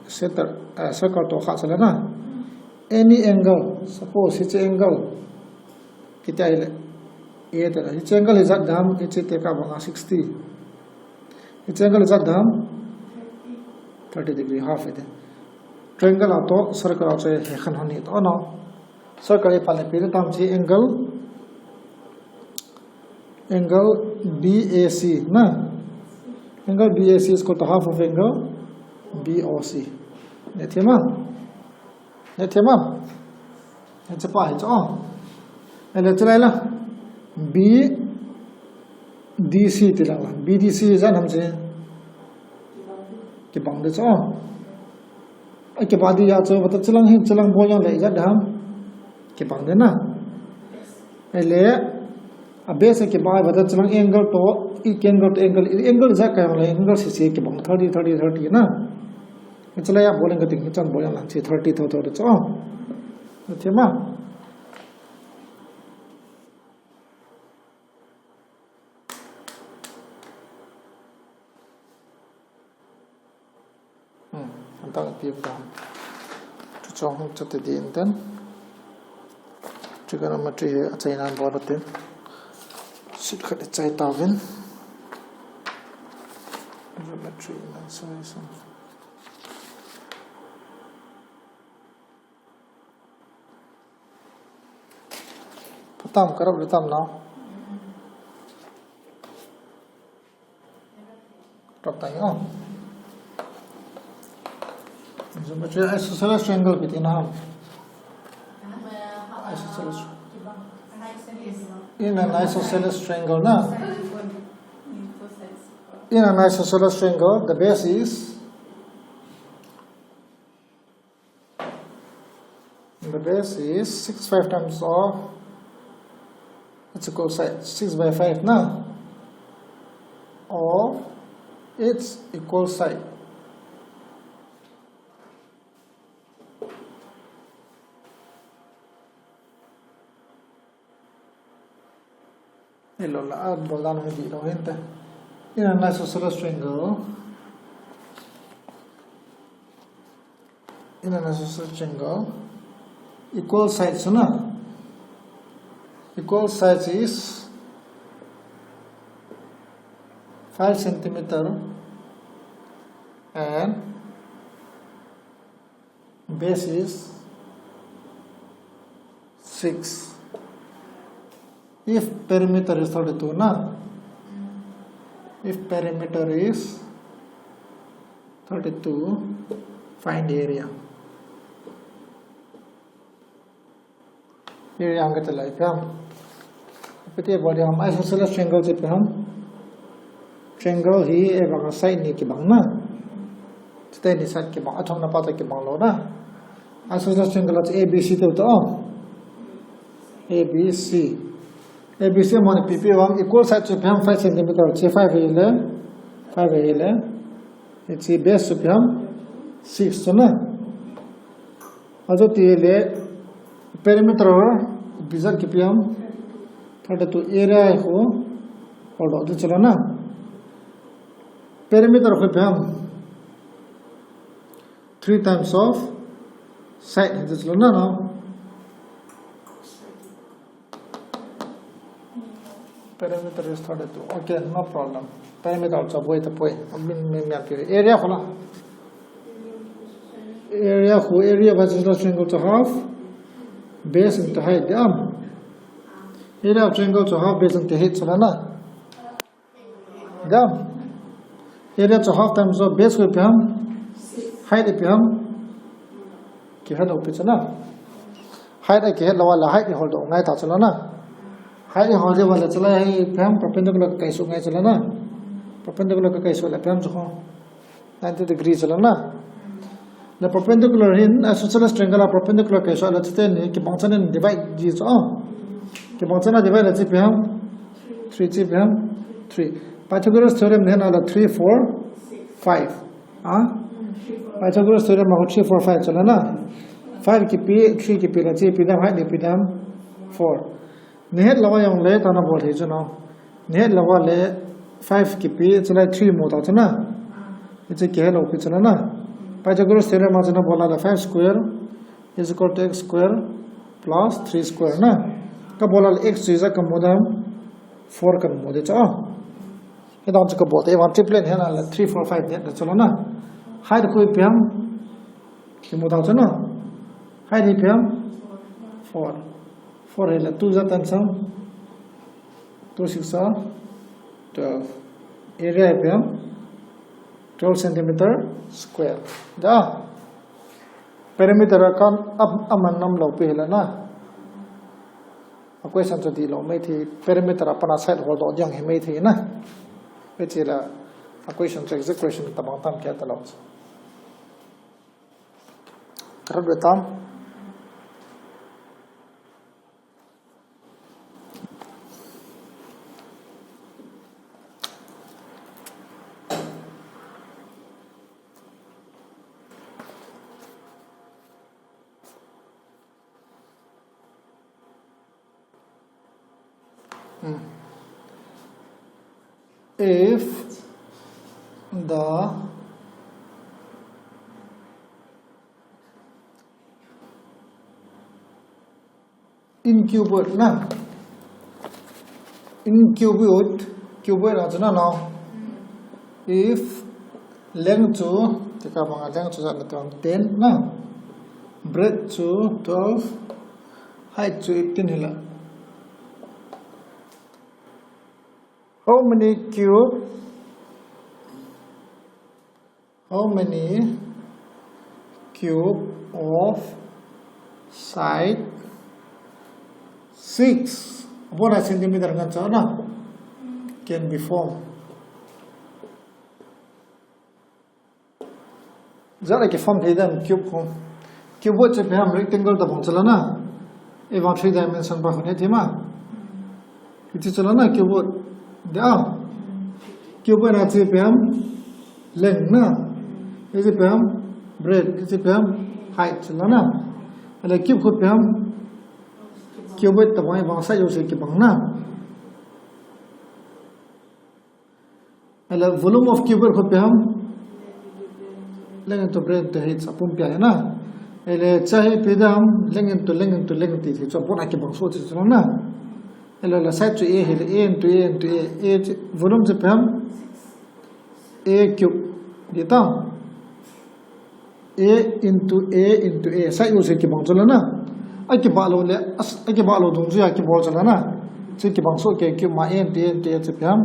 center, eh, circle toh kha chu la na. Any angle, suppose hiche angle. Kiti ahile. A te la. Hiche angle hi ijat dam, hiche tekah banga sixty. Hiche angle hi ijat dam. Thirty degree half ite. Triangle a toh circle a chu he khan hon hi to no. Circle hi pale pi tam chi angle. Angle B A C na. Angle B A C is equal to half of angle B O C. Ne thima? Ne thima? Ne chepa hi cho. Ele chelai la. B D C ti la. B D C ijat ham chi. Kibang de cho. Akibah dia chu, vata chilang hin, chilang bol jong le ijat ham. Kibang de na. Ele, a base akibah, vata chilang angle toh, i angle toh angle, i angle ijat ka jong le, angle sese kibang, thirty, thirty, thirty na. Chulai a bol jong ka ting, chan bol jong lang, chi thirty tho tho de cho. Thima. Hmm, antang ipi pa. Chu chong hung chate din ten. Trigonometry hi achaina bol tin. Sheet khat ichai tauvin. Geometry in isolation. Pha tam, ka rap le tam na. Rap ta hi o. Geometry, isosceles triangle ipi ti na ham. Isosceles. In an isosceles triangle na. In an isosceles triangle, the base is The base is six five times of its equal side, six by five na, of its equal side. Elo la, a bol dan hi di lo hinte. In an isosceles triangle. In an isosceles triangle. Equal sides na. Equal sides is five centimeter and base is six. If perimeter is thirty-two na, if perimeter is thirty-two, find area. Area hung kati lai ipi ham. Ipi ti bol ding ham, isosceles triangle chu ipi ham. Triangle hi abang a side ni kibang na. Chuteni side kibang, athumna pa toh kibang lou na. Isosceles triangle chu A B C tiu ta. A B C. A B C mo ni ipi ipi ham, equal side chu ipi ham, five centimeter, chu five ahile. Five ahile. Hiche base chu ipi ham, six chu na. Achuti le perimeter ipi jat kipe ham, thirty-two, area khu holdoh ding chu la na. Perimeter khu ipi ham, three times of side ding chu la na, no? Perimeter is thirty-two. Okay, no problem. Perimeter chu boi tapoi. Min, min, min, area khu la. Area khu, area of isosceles triangle chu half. Base into height ding ham. Area of triangle chu half base into height chu la na. Ding ham. Area chu half times of base khu ipi ham. Height ipi ham. Kihet lou pi chu na. Height a kihet lou a le height i holdoh ngai ta chu la na. Height i hol ding uva le chu la hi ipi ham, perpendicular ka kaisuh ngai chu la na. Perpendicular ka kaisuh le ipi ham chu khu, ninety degree chu la na. Le perpendicular hin, isosceles triangle a perpendicular kaisuh le chuteni kibang chan in divide ding chu. Kibang chan a divide le chu ipi ham, three chu ipi ham, three. Pythagoras theorem ni hin a le three, four, five. Ha? Pythagoras theorem a khu three, four, five chu la na. Five kipe, three kipe le chu ipi ding ham, height ipi ding ham, four. Ni het lou a jong le tana bol thei chu na. Ni het lou a le five kipe, chu la three mu ta chu na. Hiche kihet lou pi chu la na. Pythagoras theorem a chu na bol a le five square is equal to x square plus three square na. Ka bol a le x chu ijat ka mu ding ham, four ka mu ding chu. Hidang chu ka bol te, ivan triplet hin a le three, four, five ni ta chu la na. Height khu ipi ham, kimu ta chu na. Height ipi ham, four. Four hi le two ja ten sam. Two six are twelve. Area ipi ham, twelve centimeter square. Da. Perimeter a kan am, aman nam lou pi hi la na. A question chu dihlou mai thei, perimeter a pat a side holdoh ding hi mai thei na. Hiche la a question chu exact question tabang tam kia ta lou. Ka rat ve tam. Hmm. If the incuboid na, incuboid, cuboid a chu na, no? If length chu, tika banga length chu jat na ten na, breadth chu twelve, height chu eighteen hi la. How many cube, how many cube of side six upon a centimeter ngan chu na can be formed? Jat a kiform thei ding ham cube khu. Cuboid chu ipi ham, rectangle tabang chu la na. Ivan three dimension pa khu ne thei ma. Hiche chu la na cuboid. Ding a. Cuboid a chu ipi ham, length na. Hiche ipi ham, breadth. Hiche ipi ham, height chu la na. Ale cube khu ipi ham, cuboid tabang, ivan side jouse kibang na. Ale volume of cuboid khu ipi ham, length into breadth into height apum pi a na. Ele cha hi ipi dam, length into length into length ti, ti chu abon a kibang soh chu na. Ele la side chu A hile, A into A into A, A chu volume chu ipi ham, A cube, ti ta. A into A into A, side u se kibang chu la na. Akibah lou le, as-, akibah lou dungjuia kibol chu la na. Chu kibang soh kei cube ma A into A into A chu ipi ham,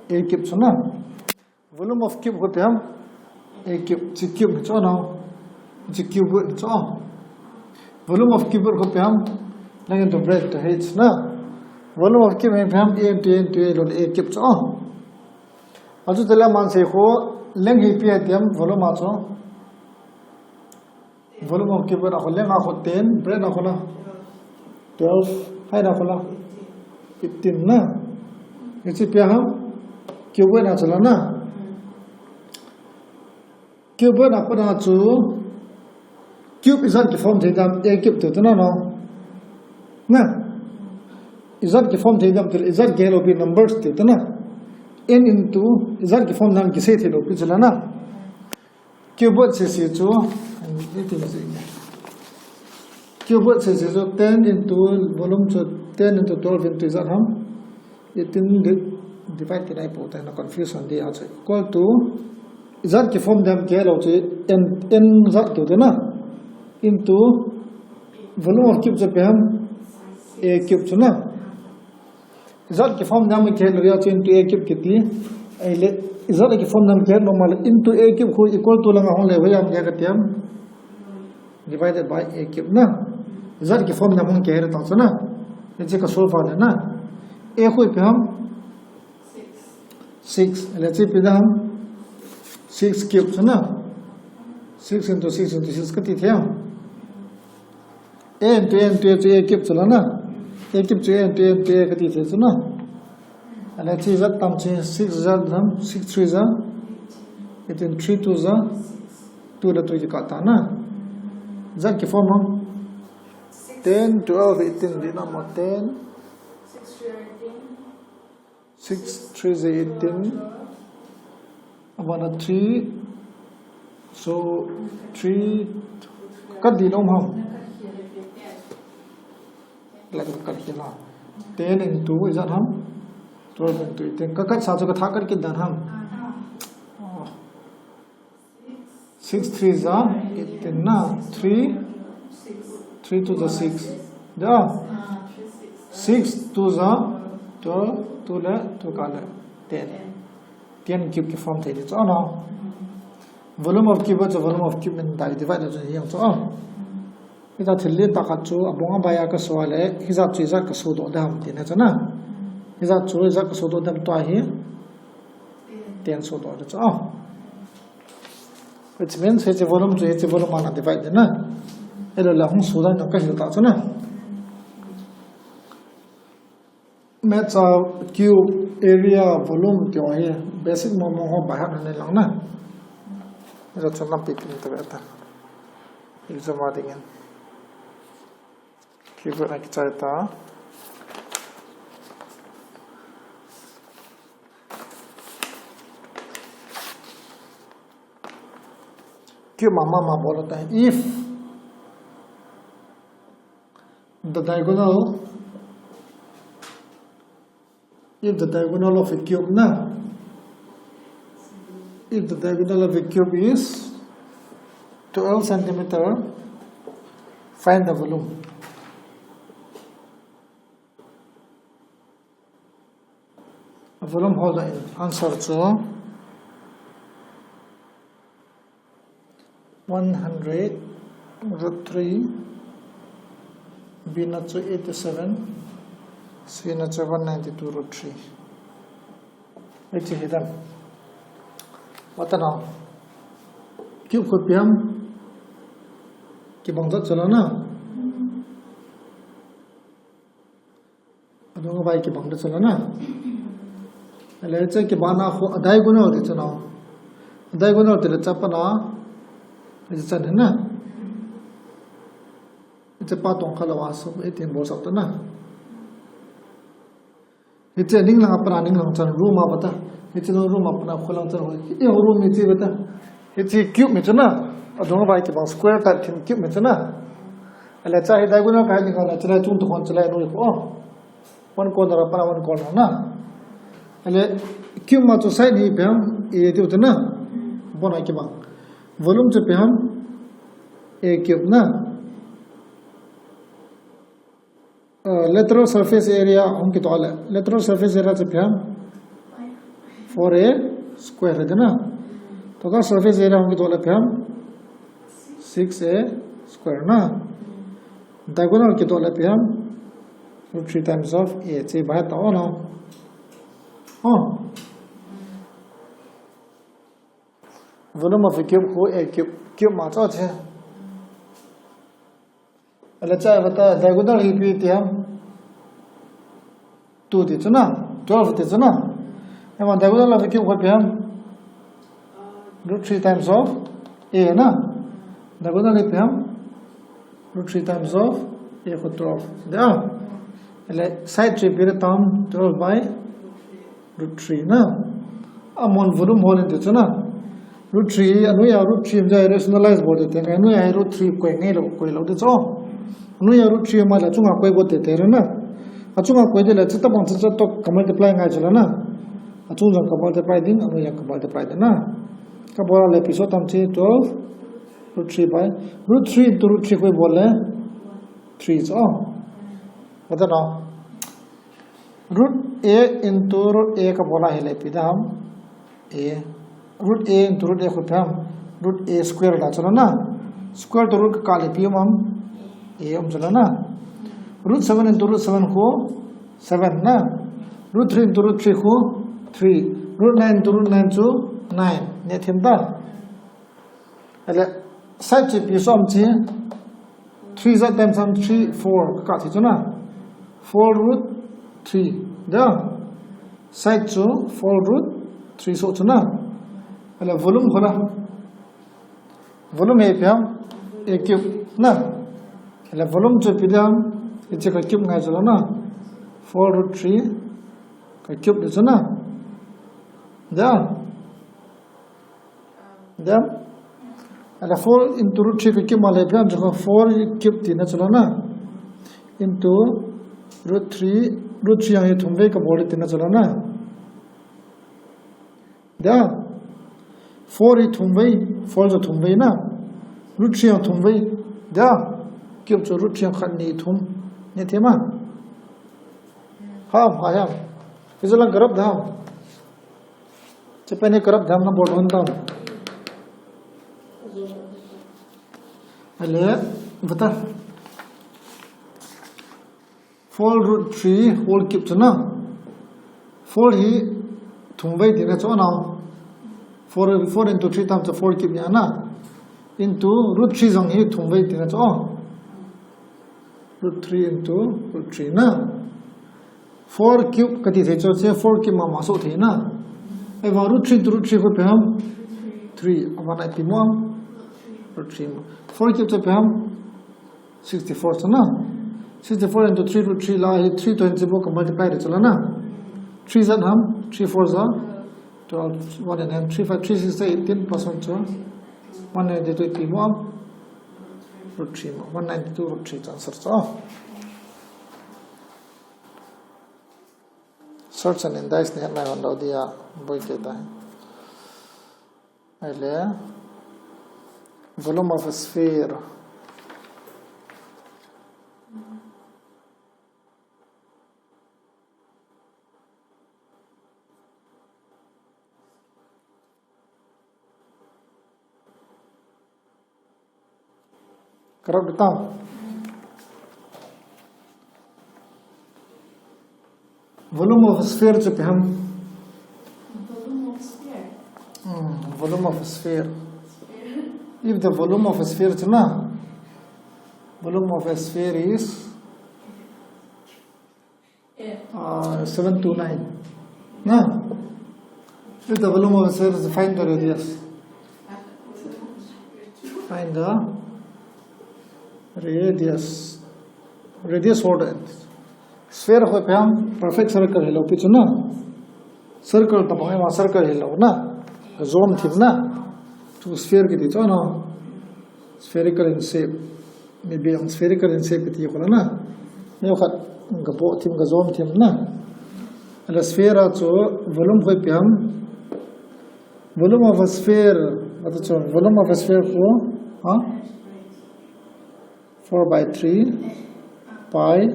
A cube chu na. Volume of cube khu ipi ham, A cube, chi cube hi chu na. Chi cube hi chu. Volume of cube khu ipi ham, length into breadth into height na. Volume of cube hi ipi ham, A into A into A lou le A cube chu. Achu tele man se khu, length hi ipi ham, volume a chu. Volume of cube a khu length a khu ten, breadth a khu la twelve, height a khu la eighteen na. Hiche ipi ham, cube a chu la na. Cube a khu na chu, cube ijat kiform thei dam, A cube ti ta na no. Na. Ijat kiform thei dam ti, ijat kihe lou pi numbers ti ta na. N into, ijat kiform dam kisei thei lou pi chu la na. Cube a sese chu, eighteen sese. Cube a sese chu ten into volume chu ten into twelve into ijat ham. Eighteen di-, divide ti nai pou te na confusion di a chu. Equal to, ijat kiform dam kihe lou chu N, N ijat kiu te na. Into volume of cube chu ipi ham, A cube chu na. Ijat kiform dam kihe lou a chu into A cube kiti. Ahile, ijat kiform dam kihe lou ma le into A cube khu equal to langa hung le hoiya kihe kati ham. Divided by A cube na. Ijat kiform dam hung kihe ta chu na. Hiche ka solve le na. A khu ipi ham. Six. Ahile hiche ipi dam. Six cube chu na. Six into six into six kati thei ham. A into A into A chu A cube chu la na. A cube chu A into A into A kati thei chu na. Ahile hiche ijat tam chu six ijat ham, six three ja eighteen, three two ja two le two kikah ta na. Ijat kiform ham. Ten, twelve, eighteen, di na mo ten. Six three ja eighteen. Abana three. So, three. Kat di lou ham. Like kat di la. Ten into ijat ham. Twelve into eighteen. Ka kat sa chu ka tha kat kit dan ham. Oh. Six three ja eighteen na, three, three two ja six. Ja. Six two ja twelve, two le two kah le ten. Ten cube kiform thei di chu na. Volume of cube chu volume of cube in divide chu hiya chu. Hijat thil lentah khat chu abung abai a ka so le, hijat chu ijat ka so doh dam ti na chu na. Hijat chu ijat ka so doh dam tua hi ten so doh di chu. Which means, hiche volume chu hiche volume a na divide ding na. Ahilou le hung so dan ka hil ta chu na. Maths a cube, area, volume ti ho hi basic mong mong ho by heart nei lang na. Hijat chu nampi pi ta ve ta. Exam a dingin. Cube a kichai ta. Cube mama ma bol ta. If the diagonal, if the diagonal of a cube na, if the diagonal of a cube is twelve centimeter, find the volume. Volume holder in answer chu one hundred root three, B na chu eighty-seven, C na chu one ninety-two root three. Hiche hi dam. What now? Cube khu ipi ham. Kibang jat chu la na. Adung abai kibang di chu la na. Ahile hiche kibang na khu a diagonal ti chu na. A diagonal ti le chapa na. Hiche chan hi na. Hiche pa tong kha lou a so, eighteen bol sah ta na. Hiche ning lang a pa na ning lang chan room a pa ta. Hiche room a pa na khu lang chan. Hiche room hiche pa ta. Hiche cube mi chu na. Adung vai kibang square type thim cube me chuna. Ale cha hi diagonal ka ni ka la chulai chung to kon chulai noi ko. One corner a pana one corner na. Ale cube ma chu side hi ipi ham, A tiu chuna. Bona kibang. Volume chu ipi ham, A cube na. Uh, lateral surface area hung kitoh le. Lateral surface area chu ipi ham, four A square hi na. Total surface area hung kitoh le ipi ham, six A square na. Diagonal kitoh le ipi ham, root three times of A, che ba ta ona. Oh. Volume of a cube khu A cube, cube ma chu che. Ale cha vata diagonal hi ipi ti ham, two ti chuna, twelve ti chuna. Ema diagonal of a cube khu ipi ham, root three times of A na. Diagonal hi ipi ham, root three times of A khu twelve. Da. Ale side chu ipi le tam, twelve by root three na. Amon volume hol in ti chuna. Root three, anoiya root three um jeh a rationalize bol te te, anoiya root three koi ngai lou, koi lou ti chu. Anoiya root three um a le achunga koi bol te te na. Achunga koi te le, chutabang chu chu to ka multiply ngai chu la na. Achung jong ka multiply ding, anoiya ka multiply ding na. Ka bol a le ipi so tam chi, twelve, root three by, root three into root three koi bol le, three chu. Vata na. Root A into root A ka bol a hile ipi da ham, A. Root A into root A khu ipi ham, root A square da chu la na. Square to root ka kah le ipi um ham, A um chu la na. Root seven into root seven khu seven na. Root three into root three khu three. Root nine into root nine chu nine. Neh them ta. Ale, side chu ipi so ham chi, three side times ham three, four, ka kah thei chu na. Four root three, da. Side chu four root three so chu na. Ale, volume khu la. Volume hi ipi ham, A cube na. Ale, volume chu ipi ham, hiche ka cube ngai chu la na. Four root three, ka cube di chu na. Da. Then, ale four into root three ka cube ma le, ipi ham chu four cube tina chu la na. Into root three, root three jong hi thum vei ka bol tina chu la na. Da. Four hi thum vei, four chu thum vei na. Root three jong thum vei. Da. Cube chu root three jong khat ni thum. Neh them a. Ham, ha ham. Ijolang karap da ham. Chapani karap dam na bol hon tam. Ale, vata. Four root three whole cube chu na. Four hi thum vei tina chu na. Four, four into three times four cube ni na. Into root three jong hi thum vei tina chu. Root three into root three na. Four cube kati thei chu, che four cube mama so thei na. Ahivang root three into root three khu ipi ham? Three. Aban a ipi mo ham? Root three mo. Four cube chu ipi ham? Sixty-four chu na. Sixty-four into three root three la hi three to hin che bo ka multiply de chu la na. Three ja ham? Three four ja twelve, one and three five, three six eighteen plus one chu one ninety-two ipi mo ham? Root three mo. One ninety-two root three chu answer chu. Search and indice ni het nai hon lou dia, boi kei tai. Ahile, volume of a sphere. Karap di tau. Volume of sphere chu ipi ham? Volume of sphere. Hmm, volume of sphere. If the volume of a sphere chu na, volume of a sphere is Uh, seven two nine. Na? If the volume of a sphere is, find the radius. Find the radius. Radius for the sphere ho pam perfect circle hilou pi chu na. Circle tabang ema circle hilou na. Zone thim na. Chu sphere kiti chu na. Spherical in shape. Maybe ang spherical in shape kiti ko na. Neo khat ka bo thim ka zom thim na. Ala sphere a chu volume hoi pi ham. Volume of a sphere. Atu chu volume of a sphere ko. Ha? Four by three pi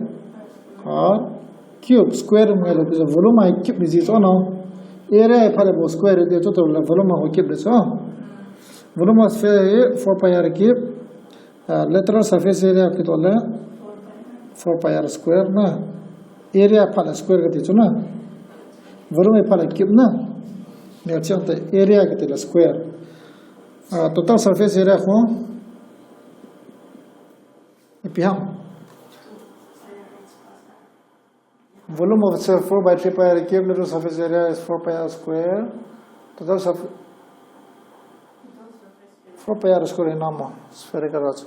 r cube square me lo pi volume a cube ji chu na. Area a pha le bo square de chu to la volume a cube de chu. Volume of sphere four pi r cube. Uh, lateral surface area kiti le four pi r square na. Area pha le square kiti chu na. Volume pha le cube na. Neo chang te area kiti le square. Uh, total surface area ko. Ipi ham. Volume of itself four by three pi r cube, lateral surface area is four pi r square. Total surface four pi r square hi nama spherical ra chu.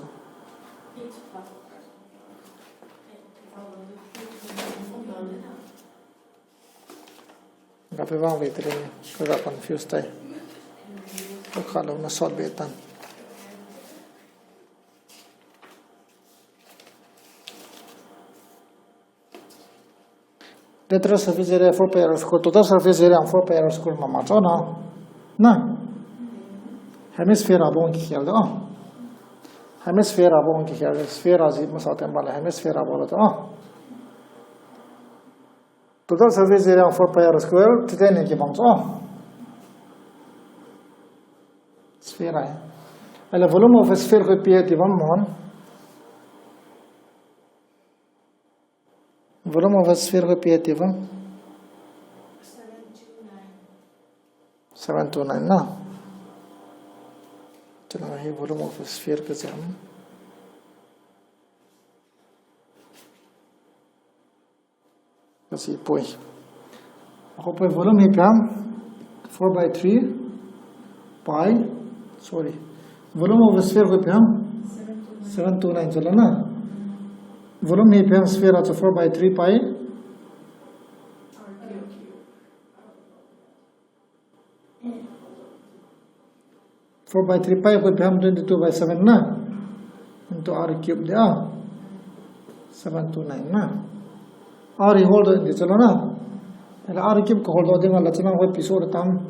Ka pe vang ve te ni, ka ga confuse tai. Ka kha lo na sot be tan. Lateral surface area four pi r square, total surface area four pi r square mama chu na. Na. Hemisphere a bong ki khel do. Hemisphere a bong ki khel, sphere a ji masa tem bale hemisphere a bol do. Total surface area four pi r square, titen ki bang chu. Sphere a. Ala volume of a sphere ko pi ti bang mon. Volume of a sphere ko pi ti bang. Seven two nine na. Chula hi volume of a sphere ka jam. Kasi poi. Ako poi volume hi kam four by three pi. Sorry. Volume of a sphere ko pi ham seven two nine chala na. Volume hi pi ham sphere a chu four by three pi. Four by three pi ko pi ham twenty-two by seven na. Into r cube dia. Seven two nine na. R hi hol do indi chala na. Ala r cube ka hol do ding la chala ko pi so tam.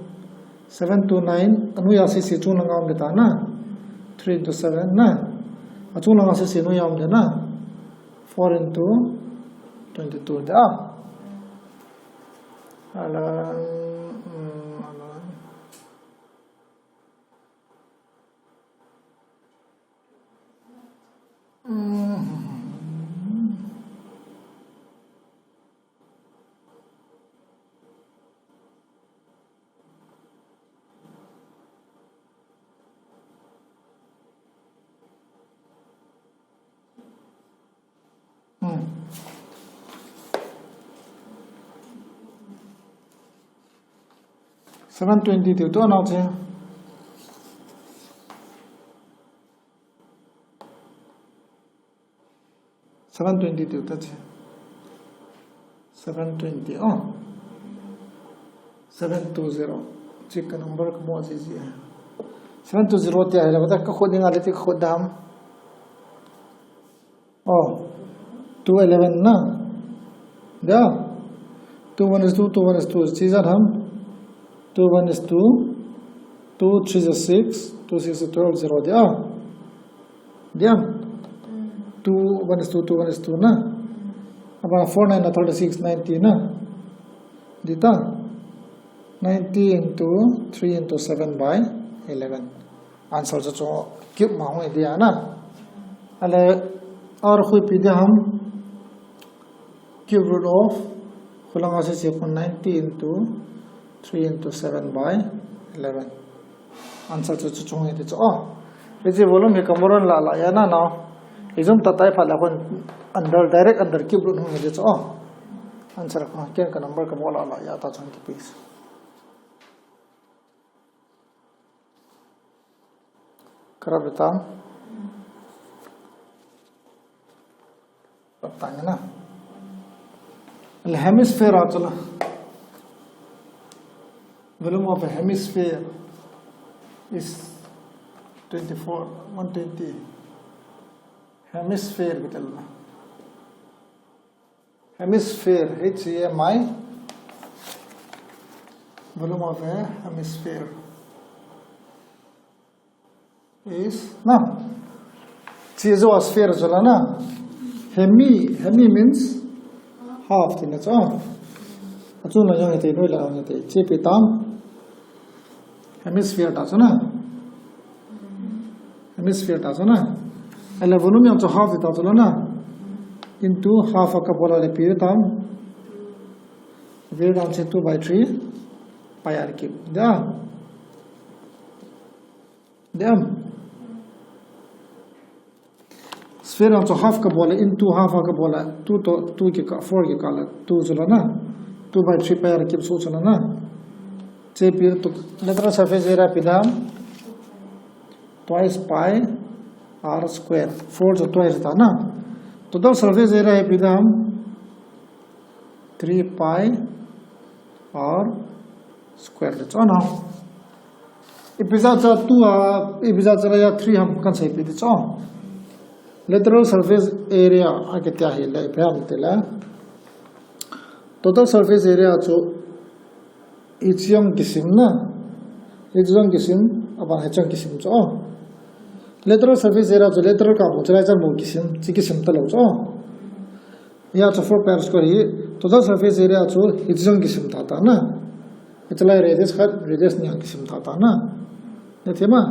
Seven two nine, anu ya sisi chung langa um ta na. Three into seven na. A chung langa sisi nu ya um na. Four into twenty-two da. Ala, mm, ala. Mm. Hmm. Seven twenty tiu tu anau che. Seven twenty tiu ta che. Seven twenty, oh. Seven two zero. Check ka number ka mo ji ji. Seven two zero tia hila ka khut ni nga le ti khut dam. Oh. Two eleven na. Da. Two one is two, two one is two. Chi ja ham. Two one is two. Two three is six. Two six is twelve, zero dia. Diam. Two one is two, two one is two na. Apa four nine na thirty-six, ninety na. Dita. Ninety into three into seven by eleven. Answer chu chu cube ma hung dia na. Ale R khu ipi dia ham. Cube root of, khulang a sisi khu ninety into three into seven by eleven. Answer chu chu chung hi ti chu. Oh. Hiche volume hi ka moron la la ya na na. Ijum ta tai pha la khun under, direct under cube root hung hi ti chu. Oh. Answer ka ken ka number ka mo la la ya ta chung ki please. Kara betam. Patang na. Le hemisphere a chala. Volume of a hemisphere is twenty-four, one twenty. Hemisphere kiti le. Hemisphere, H E M I. Volume of a hemisphere is, na. Chi chu a sphere chu la na. Hemi, hemi means half tina chu. Achung la jong hiti, noi la jong hiti. Chi ipi tam. Hemisphere ta chu na. Hemisphere ta chu na. Ahile volume jong chu half ta chu la na. Into half a kabol le ipi tam. Ipi tam chu two by three pi r cube. Da. Dem. Sphere jong chu half kabol le, into half a kabol le, two to, two kikah, four kikah le, two chu la na. Two by three pi r cube chu chu la na. Chi ipi tu, lateral surface area ipi tam. Twice pi r square. Four chu twice ta na. Total surface area ipi tam. Three pi r square le chu na. Ipi jeh a chu two a, ipi jeh a chu la a three ham kan seipi ti chu. Lateral surface area a kiti ahile ipi ham ti le. Total surface area chu hiche jong kisim na. Hiche jong kisim, aban hiche jong kisim chu. Lateral surface area chu lateral ka bu chu la chan bu kisim, chi kisim ta lou chu. Hia chu four pi r square hi, total surface area chu hiche jong kisim ta ta na. Hiche lai radius khat, radius ni a kisim ta ta na. Na thima,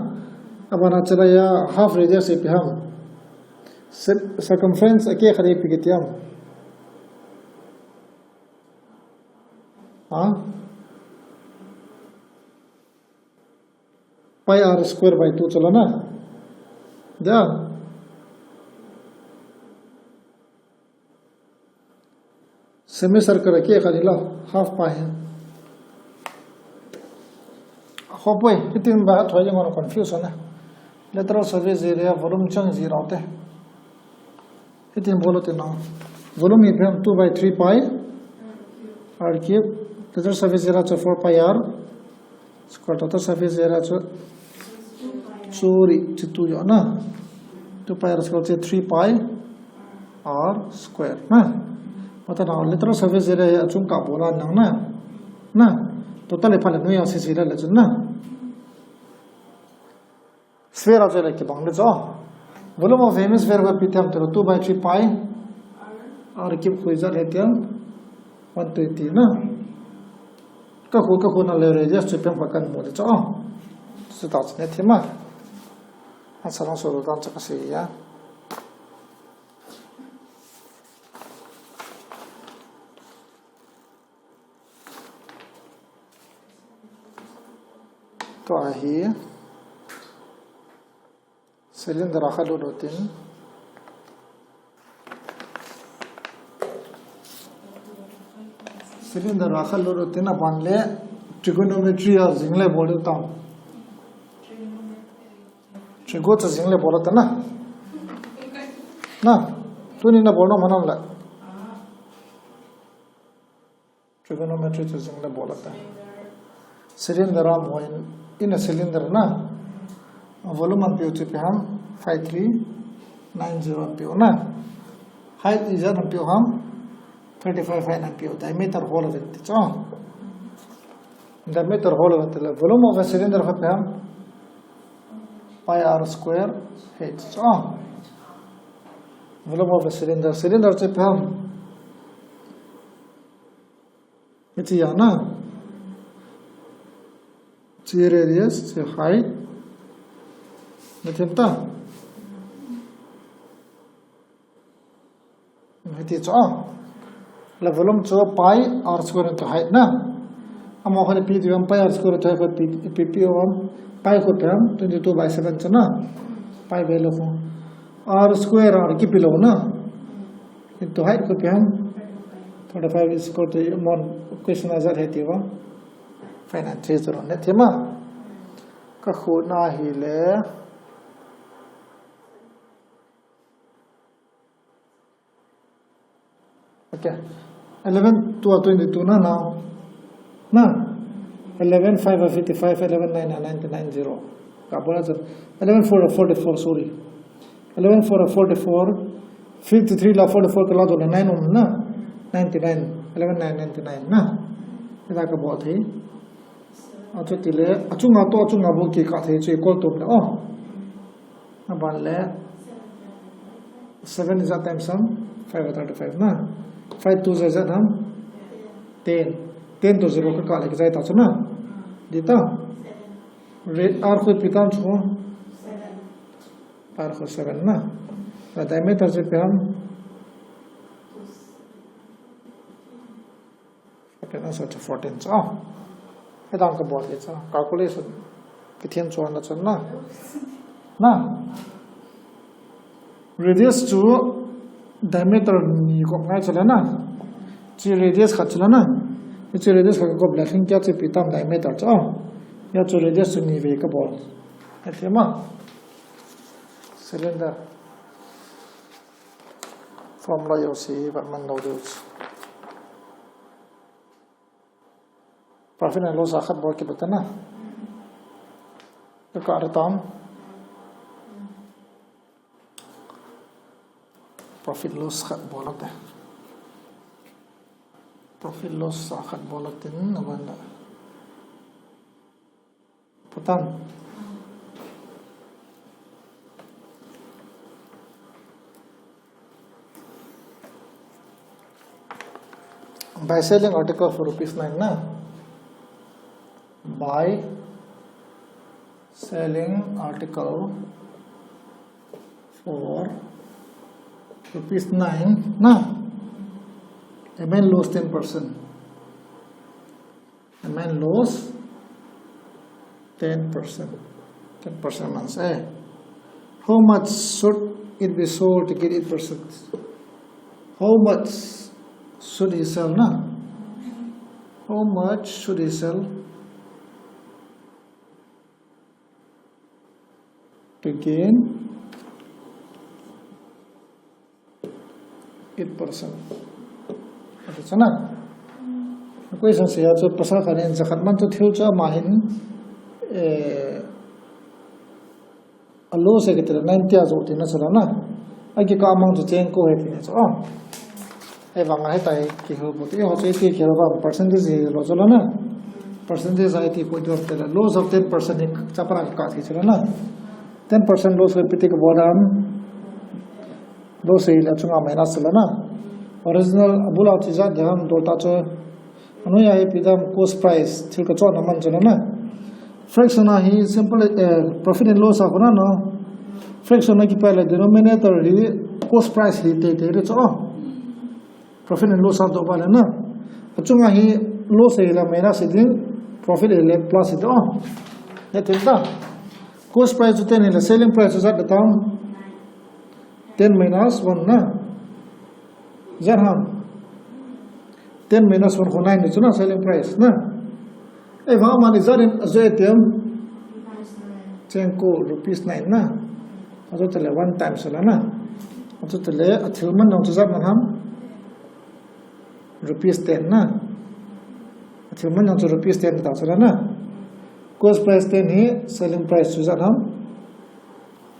abana hiche lai a half radius ipi ham. Cir-, circumference a keh khat ipi kiti ham. Ha? Pi r square by two chu la na. Da. Semicircle a keh khat hi la, half pi hi. Hopoi, hitin ba thoi jong confuse na. Lateral surface area volume chang zero te. Hitin bol u te na. Volume ipi ham two by three pi r cube. Lateral surface area chu four pi r square. Total surface area chu, sorry, chu two jo na. Two pi r square chu three pi r square na. Mata na lateral surface area hi achung ka bol a nang na. Na. Total le pha le noi a sisi le le chu na. Sphere a chu le kibang le chu. Volume of hemisphere va ipi tam te two by three pi r cube khu ijat le tiam one twenty na. Ka khu, ka khu na le radius chu pem kha kan mu le chu. Chu ta chu ne thima. Answer so dan chu ka sei ya. Tua hi cylinder a kha lut lut in, cylinder a kha lut lut in aban le trigonometry a jing le bol diu tam. Trigo chu jing le bol ta na. Na, tuni na bol nom ham le. Trigonometry chu jing le bol ta. Cylinder a mo in, in a cylinder na. Volume an piu chu ipi ham, five three nine zero an piu na. Height ijat an piu ham, thirty-five height an piu. Diameter hol uvin ti chu. Diameter hol uvin ti le, volume of a cylinder kha ipi ham, pi r square height chu. Volume of a cylinder, cylinder chu ipi ham. Hiche a na. Hiche radius, hiche height. Na thim ta. Hiti chu a. La volume chu pi r square into height na. Amaho khat ipi ti ham, pi r square into height khat ipi, ipi, ipi ham. Pi khat ipi ham, twenty-two by seven chu na. Pi value khu. R square a kipe lou na. Into height khat ipi ham. Thirty-five is equal to, mon question a jat he ti va. Five nine three zero ne thima. Ka khu na hi le. Okay. Eleven two a twenty-two na now. Na. Eleven five a fifty-five, eleven nine a ninety-nine zero. Ka bola chu eleven four forty-four, sorry. Eleven four forty-four, fifty-three la forty-four kala doh le nine um na. Ninety-nine, eleven nine ninety-nine na. Ida ka bol thei. Achu tile, achunga to achunga bol kikah thei chu equal to le. Oh. Aban le seven is a times sum, five thirty-five na. Five two is a ham? Ten. Ten to zero kakah le kijai ta chu na. Di ta. Re-, R khu ipi tam chu? R khu seven na. Diameter chu ipi ham? Fourteen, answer chu fourteen chu. He dan ka bol hi chu. Calculation. Kithiam chu na chu na. Na. Radius chu diameter ni kop ngai chu le na. Chi radius khat chu le na. Chi radius khat kop le lhing kia chu ipi tam diameter chu. Ya chu radius chu ni ve ka bol. He thema. Cylinder. Formula yo si va man lo deu chu. Profit and loss a khat bol kit ta na. Ka ka tam. Profit loss khat bol te. Profit loss a khat bol tin na ban da. Patan. By selling article for rupees nine na. By selling article for rupees nine na. M N loss ten percent. M N loss ten percent. Ten percent man se. How much should it be sold to get eight percent? How much should he sell na? How much should he sell to gain eight percent? Ati chu na. Question se ya chu pasal khat in jakhat man chu thil chu ama hin, eh, a loss e kiti le ninety a jo tina chu le na. A kikah mang chu cheng ko he tina chu. Oh. He vang a he tai kihil bu ti ho chu ti kihil vang percentage hi lo chu le na. Percentage a ti ko ti le loss of ten percent hi chapra ka ti chu le na. Ten percent loss he piti ka bodam. Loss hi le chunga minus le na. Original abula chi ja de ham dol ta chu. Anoiya hi ipi dam cost price thil ka chon aman chu le na. Fraction a hi simple, eh, profit and loss a kona no. Fraction a kipai le denominator hi cost price hi te te re chu. Profit and loss a do ba le na. Achunga hi loss hi le minus hi ding, profit hi le plus hi do. Ne thil ta. Cost price chu ten hi le selling price chu jat le tam. Ten minus one na. Jat ham. Ten minus one kho nine chu na selling price na. Ei, vang amani jat in a jo e tem. Cheng ko rupees nine na. A jo tele one times le na. A jo tele a thil man nong chu jat man ham. Rupees ten na. A thil man nong chu rupees ten ta chu le na. Cost price ten hi selling price chu jat ham.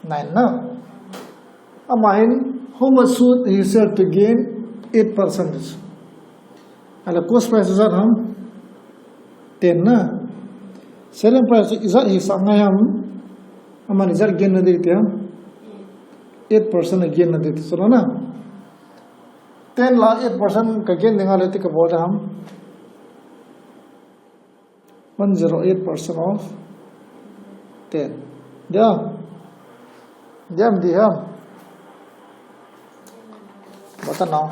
Nine na. Ama hin, how much should he sell to gain eight percent? Ala cost price jat ham? Ten na. Selling price jat hi sa ngai ham? Ama ni jat gain na de ti ham? Eight percent gain na de ti so na. Ten la eight percent ka gain dinga le ti ka bol ham? One zero eight percent of ten. Dia. Dia, di ham. Bata nau.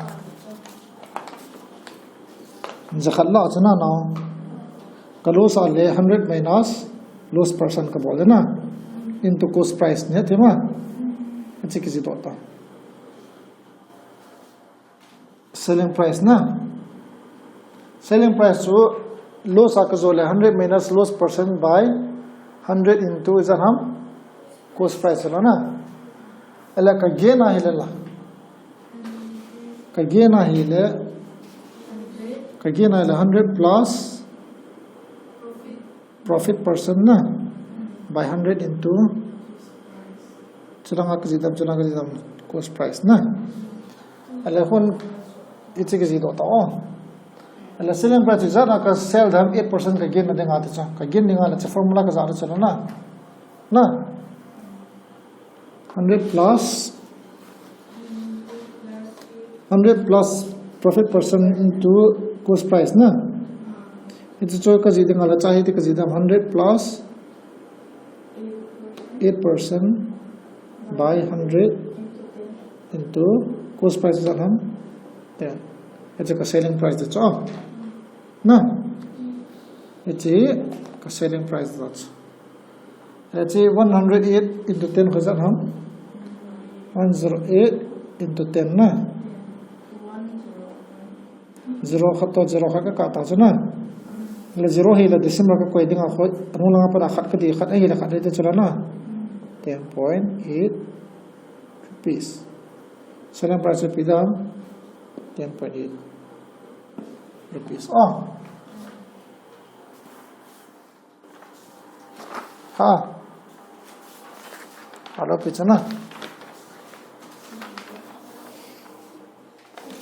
Jakhat la chana nau. Ka loss a le hundred minus loss percent ka bol na. Into cost price ne thema. Achi kisi dota. Selling price na. Selling price chu loss a ka jo le hundred minus loss percent by hundred into jat ham? Cost price lo na. Ala ka gain a hi le la. Ka gain a hi le. Ka gain a hi le hundred plus profit percent na. by hundred into, chulanga kajih dam, chulanga kajih dam, cost price na. Ahile hon, hiche kajih doh tao. Ahile selling price chu ijat a ka sell dam eight percent ka gain na dinga ti chu. Ka gain dinga le hiche formula kajah na chu na. Na. Hundred plus, hundred plus profit percent into cost price na. Hiche chu kajih dinga le hiche hi kajih dam hundred plus eight percent by hundred into cost price ijat ham? Ten. Hiche ka selling price da chu. Na. Hiche ka selling price da chu. Hiche one hundred eight into ten koi ijat ham? One zero eight into ten na. Zero khat toh zero khat ka kah ta chu na. Le zero hi le decimal ka koi dinga koi, anung langa pat a khat ka dei, khat ahi le khat dei te chu la na. Ten point eight rupees. Selling price ipi dam? Ten point eight rupees. Oh. Ha. Alo pi chu na.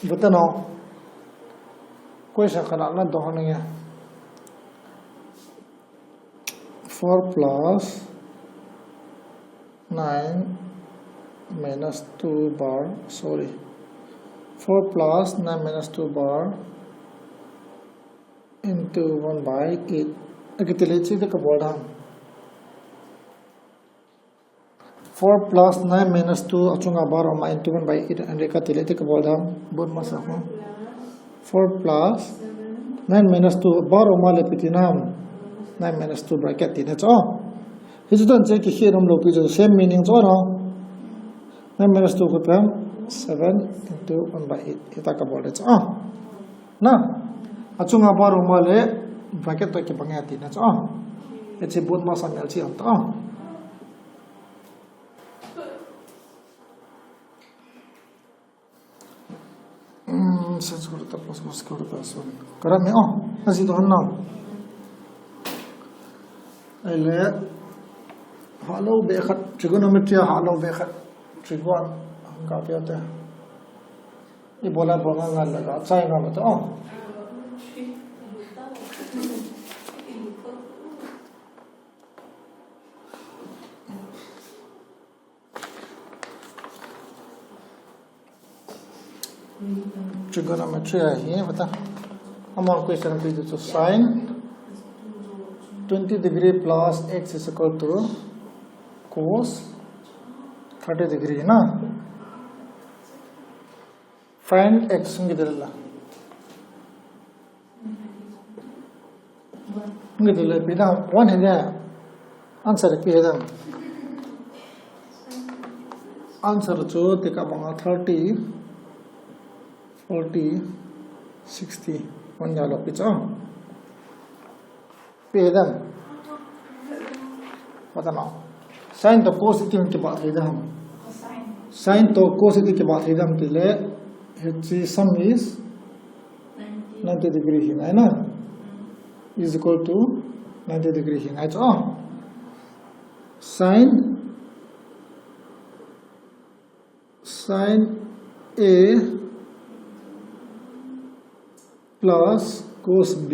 Butano. Question kana na doh na ya. Four plus nine minus two bar, sorry. Four plus nine minus two bar into one by eight. Akiti le hiche ka bol dam. Four plus nine minus two achunga bar uma into one by eight and ka ti le ti ka bol dam. Bol masa ko. Four plus nine minus two bar uma le ipi ti nam? Nine minus two bracket ti na chu. Hichu dan che ki khel um lou pi chu same meaning chu na. Nine minus two koi ipi ham? Seven into one by eight. Hita ka bol le chu. Na. Achunga bar uma le bracket toh kibang e ti na chu. Hiche bol masa mel chi am ta. Hmm, sin square root plus cos square root plus one. Karam me, oh, ajih doh na. Ahile, halou be khat, trigonometry halou be khat, trigon, ka pe te. Ibola bola nga la ka, chai nga ma to, oh. Trigonometry ahi, bata. Ama question pi tu sine twenty degree plus x is equal to cos thirty degree na. Find x ngi dela. Ngi dela ipi dam, one hi le. Answer ipi hi dam? Answer chu tika banga thirty, forty, sixty. One ya lo pi chu. Ipi hi dam? Bata na. Sine to cos iti kibah thei dam. Sine to cos iti kibah thei dam ti le. Hiche sum is ninety degree hi ngai na. Is equal to ninety degree hi ngai chu. Sine, sine A plus cos B,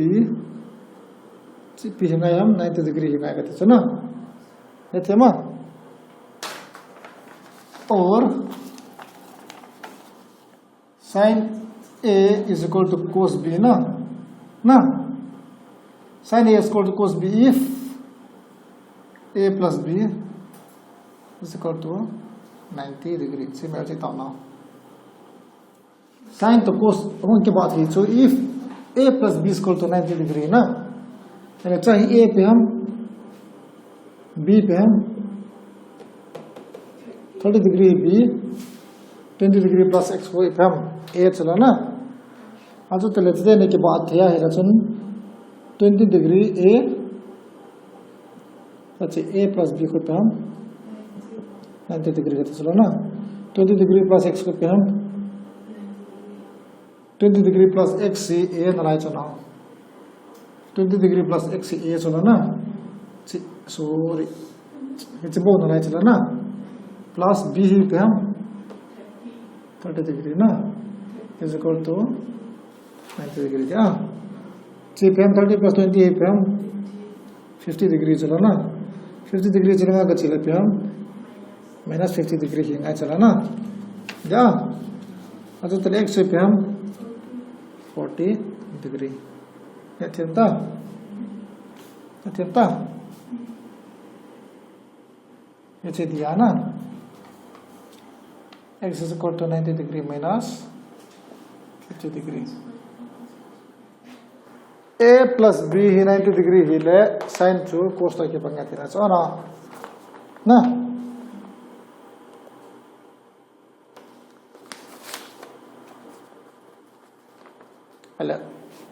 hiche ipi hi ngai ham, ninety degree hi ngai kati chu na. Hethei ma? Or sine A is equal to cos B na. Na. Sine A is equal to cos B if A plus B is equal to ninety degree. Hiche mel chi tao na. Sine to cos hung kibah thei chu if A plus B is equal to ninety degree na. Ahile hiche hi A ipi ham, B ipi ham, thirty degree B, twenty degree plus x koi ipi ham, A chu la na. Achu tile hiche ni kibah thei ahile chun twenty degree A, hiche A plus B koi ipi ham, ninety degree kati chu la na. Twenty degree plus x koi ipi ham, twenty degree plus x hi A nalai chu na. Twenty degree plus x hi A chu la na. Chi, sorry. Hiche bou nalai chu la na. Plus B hi ipi ham? Thirty degree na. Is equal to ninety degree tia. Hiche ipi ham, thirty plus twenty hi ipi ham? Fifty degree chu la na. Fifty degree chu la nga ka chu la ipi ham? Minus fifty degree hi ngai chu la na. Tia. Achu tale X chu ipi ham? Forty degree. Hethem ta? Hethem ta? Hiche dia na. X is equal to ninety degree minus fifty degree. A plus B hi ninety degree hile, sine chu cos toh kibang ahi tina chu na. Na. Ahile,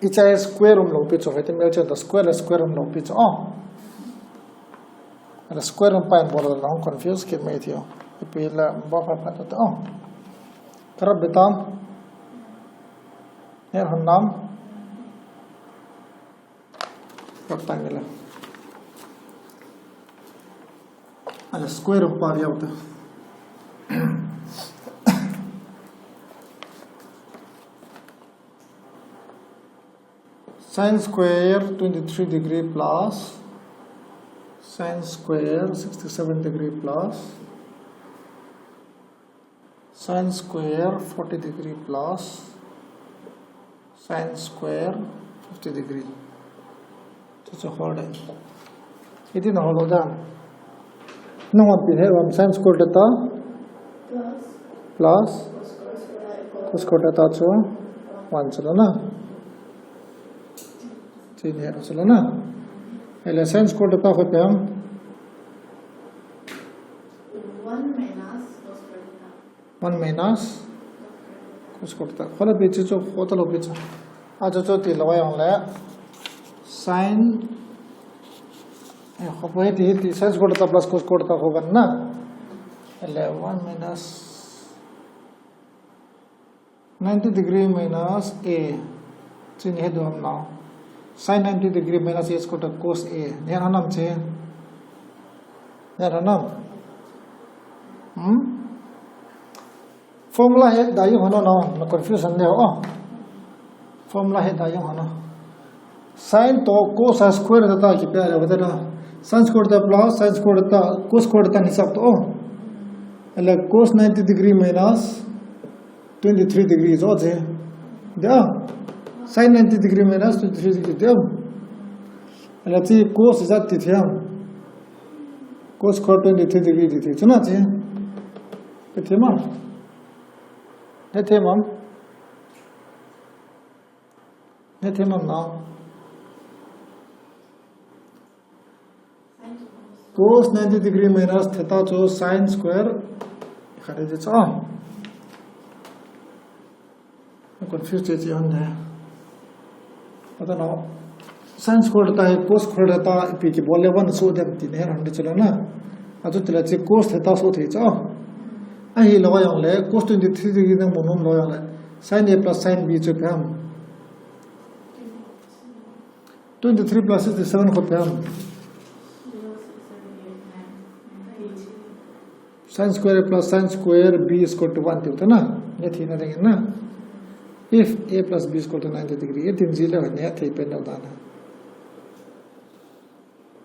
hiche square umlou pi chu, hiti melchih ta square le square umlou pi chu, oh. Ahile, square um pa in bol la hung confuse kit mai thei o. Ipi la, ba pa pa ta, oh. Karap be tam. Ner hon nam. Rectangular. Ahile square of pa diu ta. Sine square twenty-three degree plus sine square sixty-seven degree plus sine square forty degree plus sine square fifty degree. Chu chu hol ding. Iti na hol ding. Nangho ipi he ham, sine square theta plus cos square theta chu one chu la na. Chu nahet u chu la na. Ahile sine square theta khu ipi ham? One minus cos square theta. One minus cos square theta. Khola pi chu chu, khola pi chu. Achu chu tilou jongle. Sine. Eh, kho po hiti, hiti. Sine square theta plus cos square theta khu one na. Ahile one minus ninety degree minus A. Chu nahet diu ham nao. Sine ninety degree minus A square theta cos A. Nahet u ham chu. Nahet u ham. Hmm? Formula het da jong hon nao. Na confusion le o. Formula het da jong hon nao. Sine toh cos a square theta kipe a le vata na. Sine square theta plus sine square theta, cos square theta ni sap to. Ahile cos ninety degree minus twenty-three degree chu che. Dia. Sine ninety degree minus twenty-three degree dia. Ahile chu cos ijat ti thei ham? Cos square twenty-three degree ti thei. Chu na che. Hethem am? Hethem am? Hethem am nao? Cos ninety degree minus theta chu sine square. Khat ding chu. Confuse che che hon ne. Ata nao. Sine square theta hi cos square theta ipi kibol le one soh dem ti nahet hon ding chu la na. Achu tile chu cos theta soh thei chu. Ahilou jongle cos twenty-three degree nang mu nom lou jongle. Sine A plus sine B chu ipi ham? Twenty-three plus sixty-seven khu ipi ham? Sine square A plus sine square B is equal to one tiu ta na. Nahet theina ding na. If A plus B is equal to ninety degree, hitin jilou nahet thei pen lou ta na.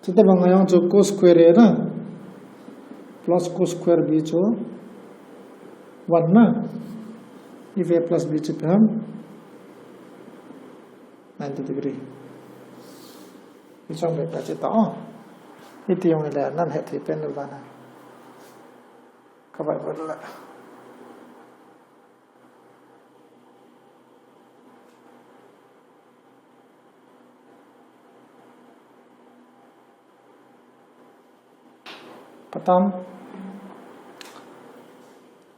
Chuti bang a jong chu cos square A na plus cos square B chu one na. If A plus B chu ipi ham? Ninety degree. Hiche jong bep ta chu ta o. Hiti jong le nang het thei pen lou ta na. Ka bai bai le. Patam.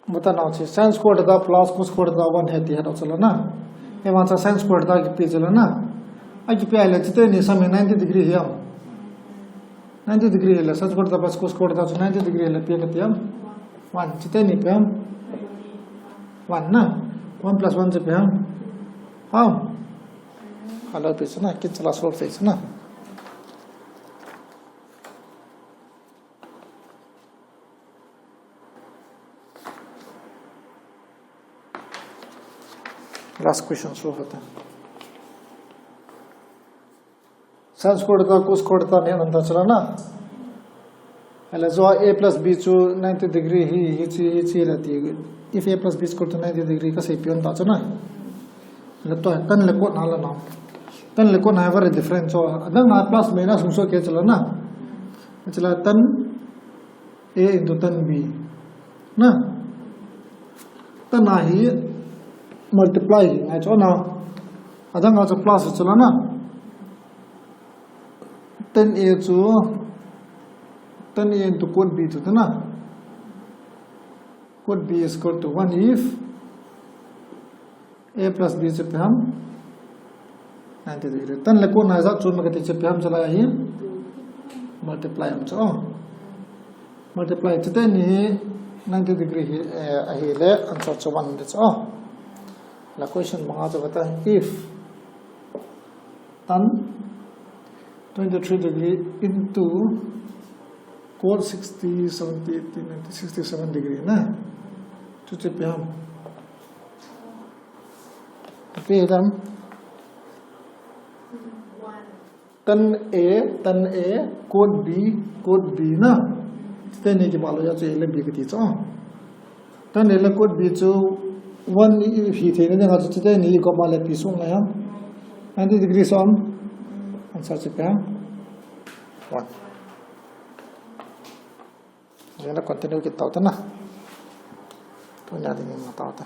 Bata nao chu sine square theta plus cos square theta one he ti het u chu la na. Ahivang chu sine square theta kipe chu la na. Akipe ahile chu teni sum hi ninety degree hi ham? Ninety degree hile sine square theta plus cos square theta chu ninety degree hile ipi kati ham? One. Chu teni ipi ham? One na. One plus one chu ipi ham? Ham? Ahile ipi chu na, kit chu la solve thei chu na. Last question chu hita. Sin square theta, cos square theta nei hon ta chula na. Ahile jo a plus b chu ninety degree hi, hichi, hichi la ti. If a plus b is equal to ninety degree ka seipeh hon ta chu na. Ahile tua tan le cot na la na. Tan le cot na very different chu. Adang a plus minus hung soh kei chula na. Chula tan a into tan b. Na. Tan a hi multiply hi ngai chu na. Adang a chu plus chula na. Tan a chu, tan a into cot b chu ta na. Cot b is equal to one if a plus b chu ipi ham, ninety degree. Tan le cot na jat chu ma kati chu ipi ham chula hi. Multiply ham chu. Multiply chu teni hi ninety degree hi, eh, ahile answer chu one ti chu. La question banga chu kata if tan twenty-three degree into cot sixty, seventy, eighty, ninety, sixty-seven degree na. Chu chu ipi ham. Ipi ham. Tan a, tan a, cot b, cot b na. Teni kibah lou a chu a le b kati chu. Tan a le cot b chu one hi thei na dinga chu teni koma le pi sung na ham. Ninety degree som. Answer chu ipi ham. One. Jena continue kit tau ta na. Tunia ding ma tau ta.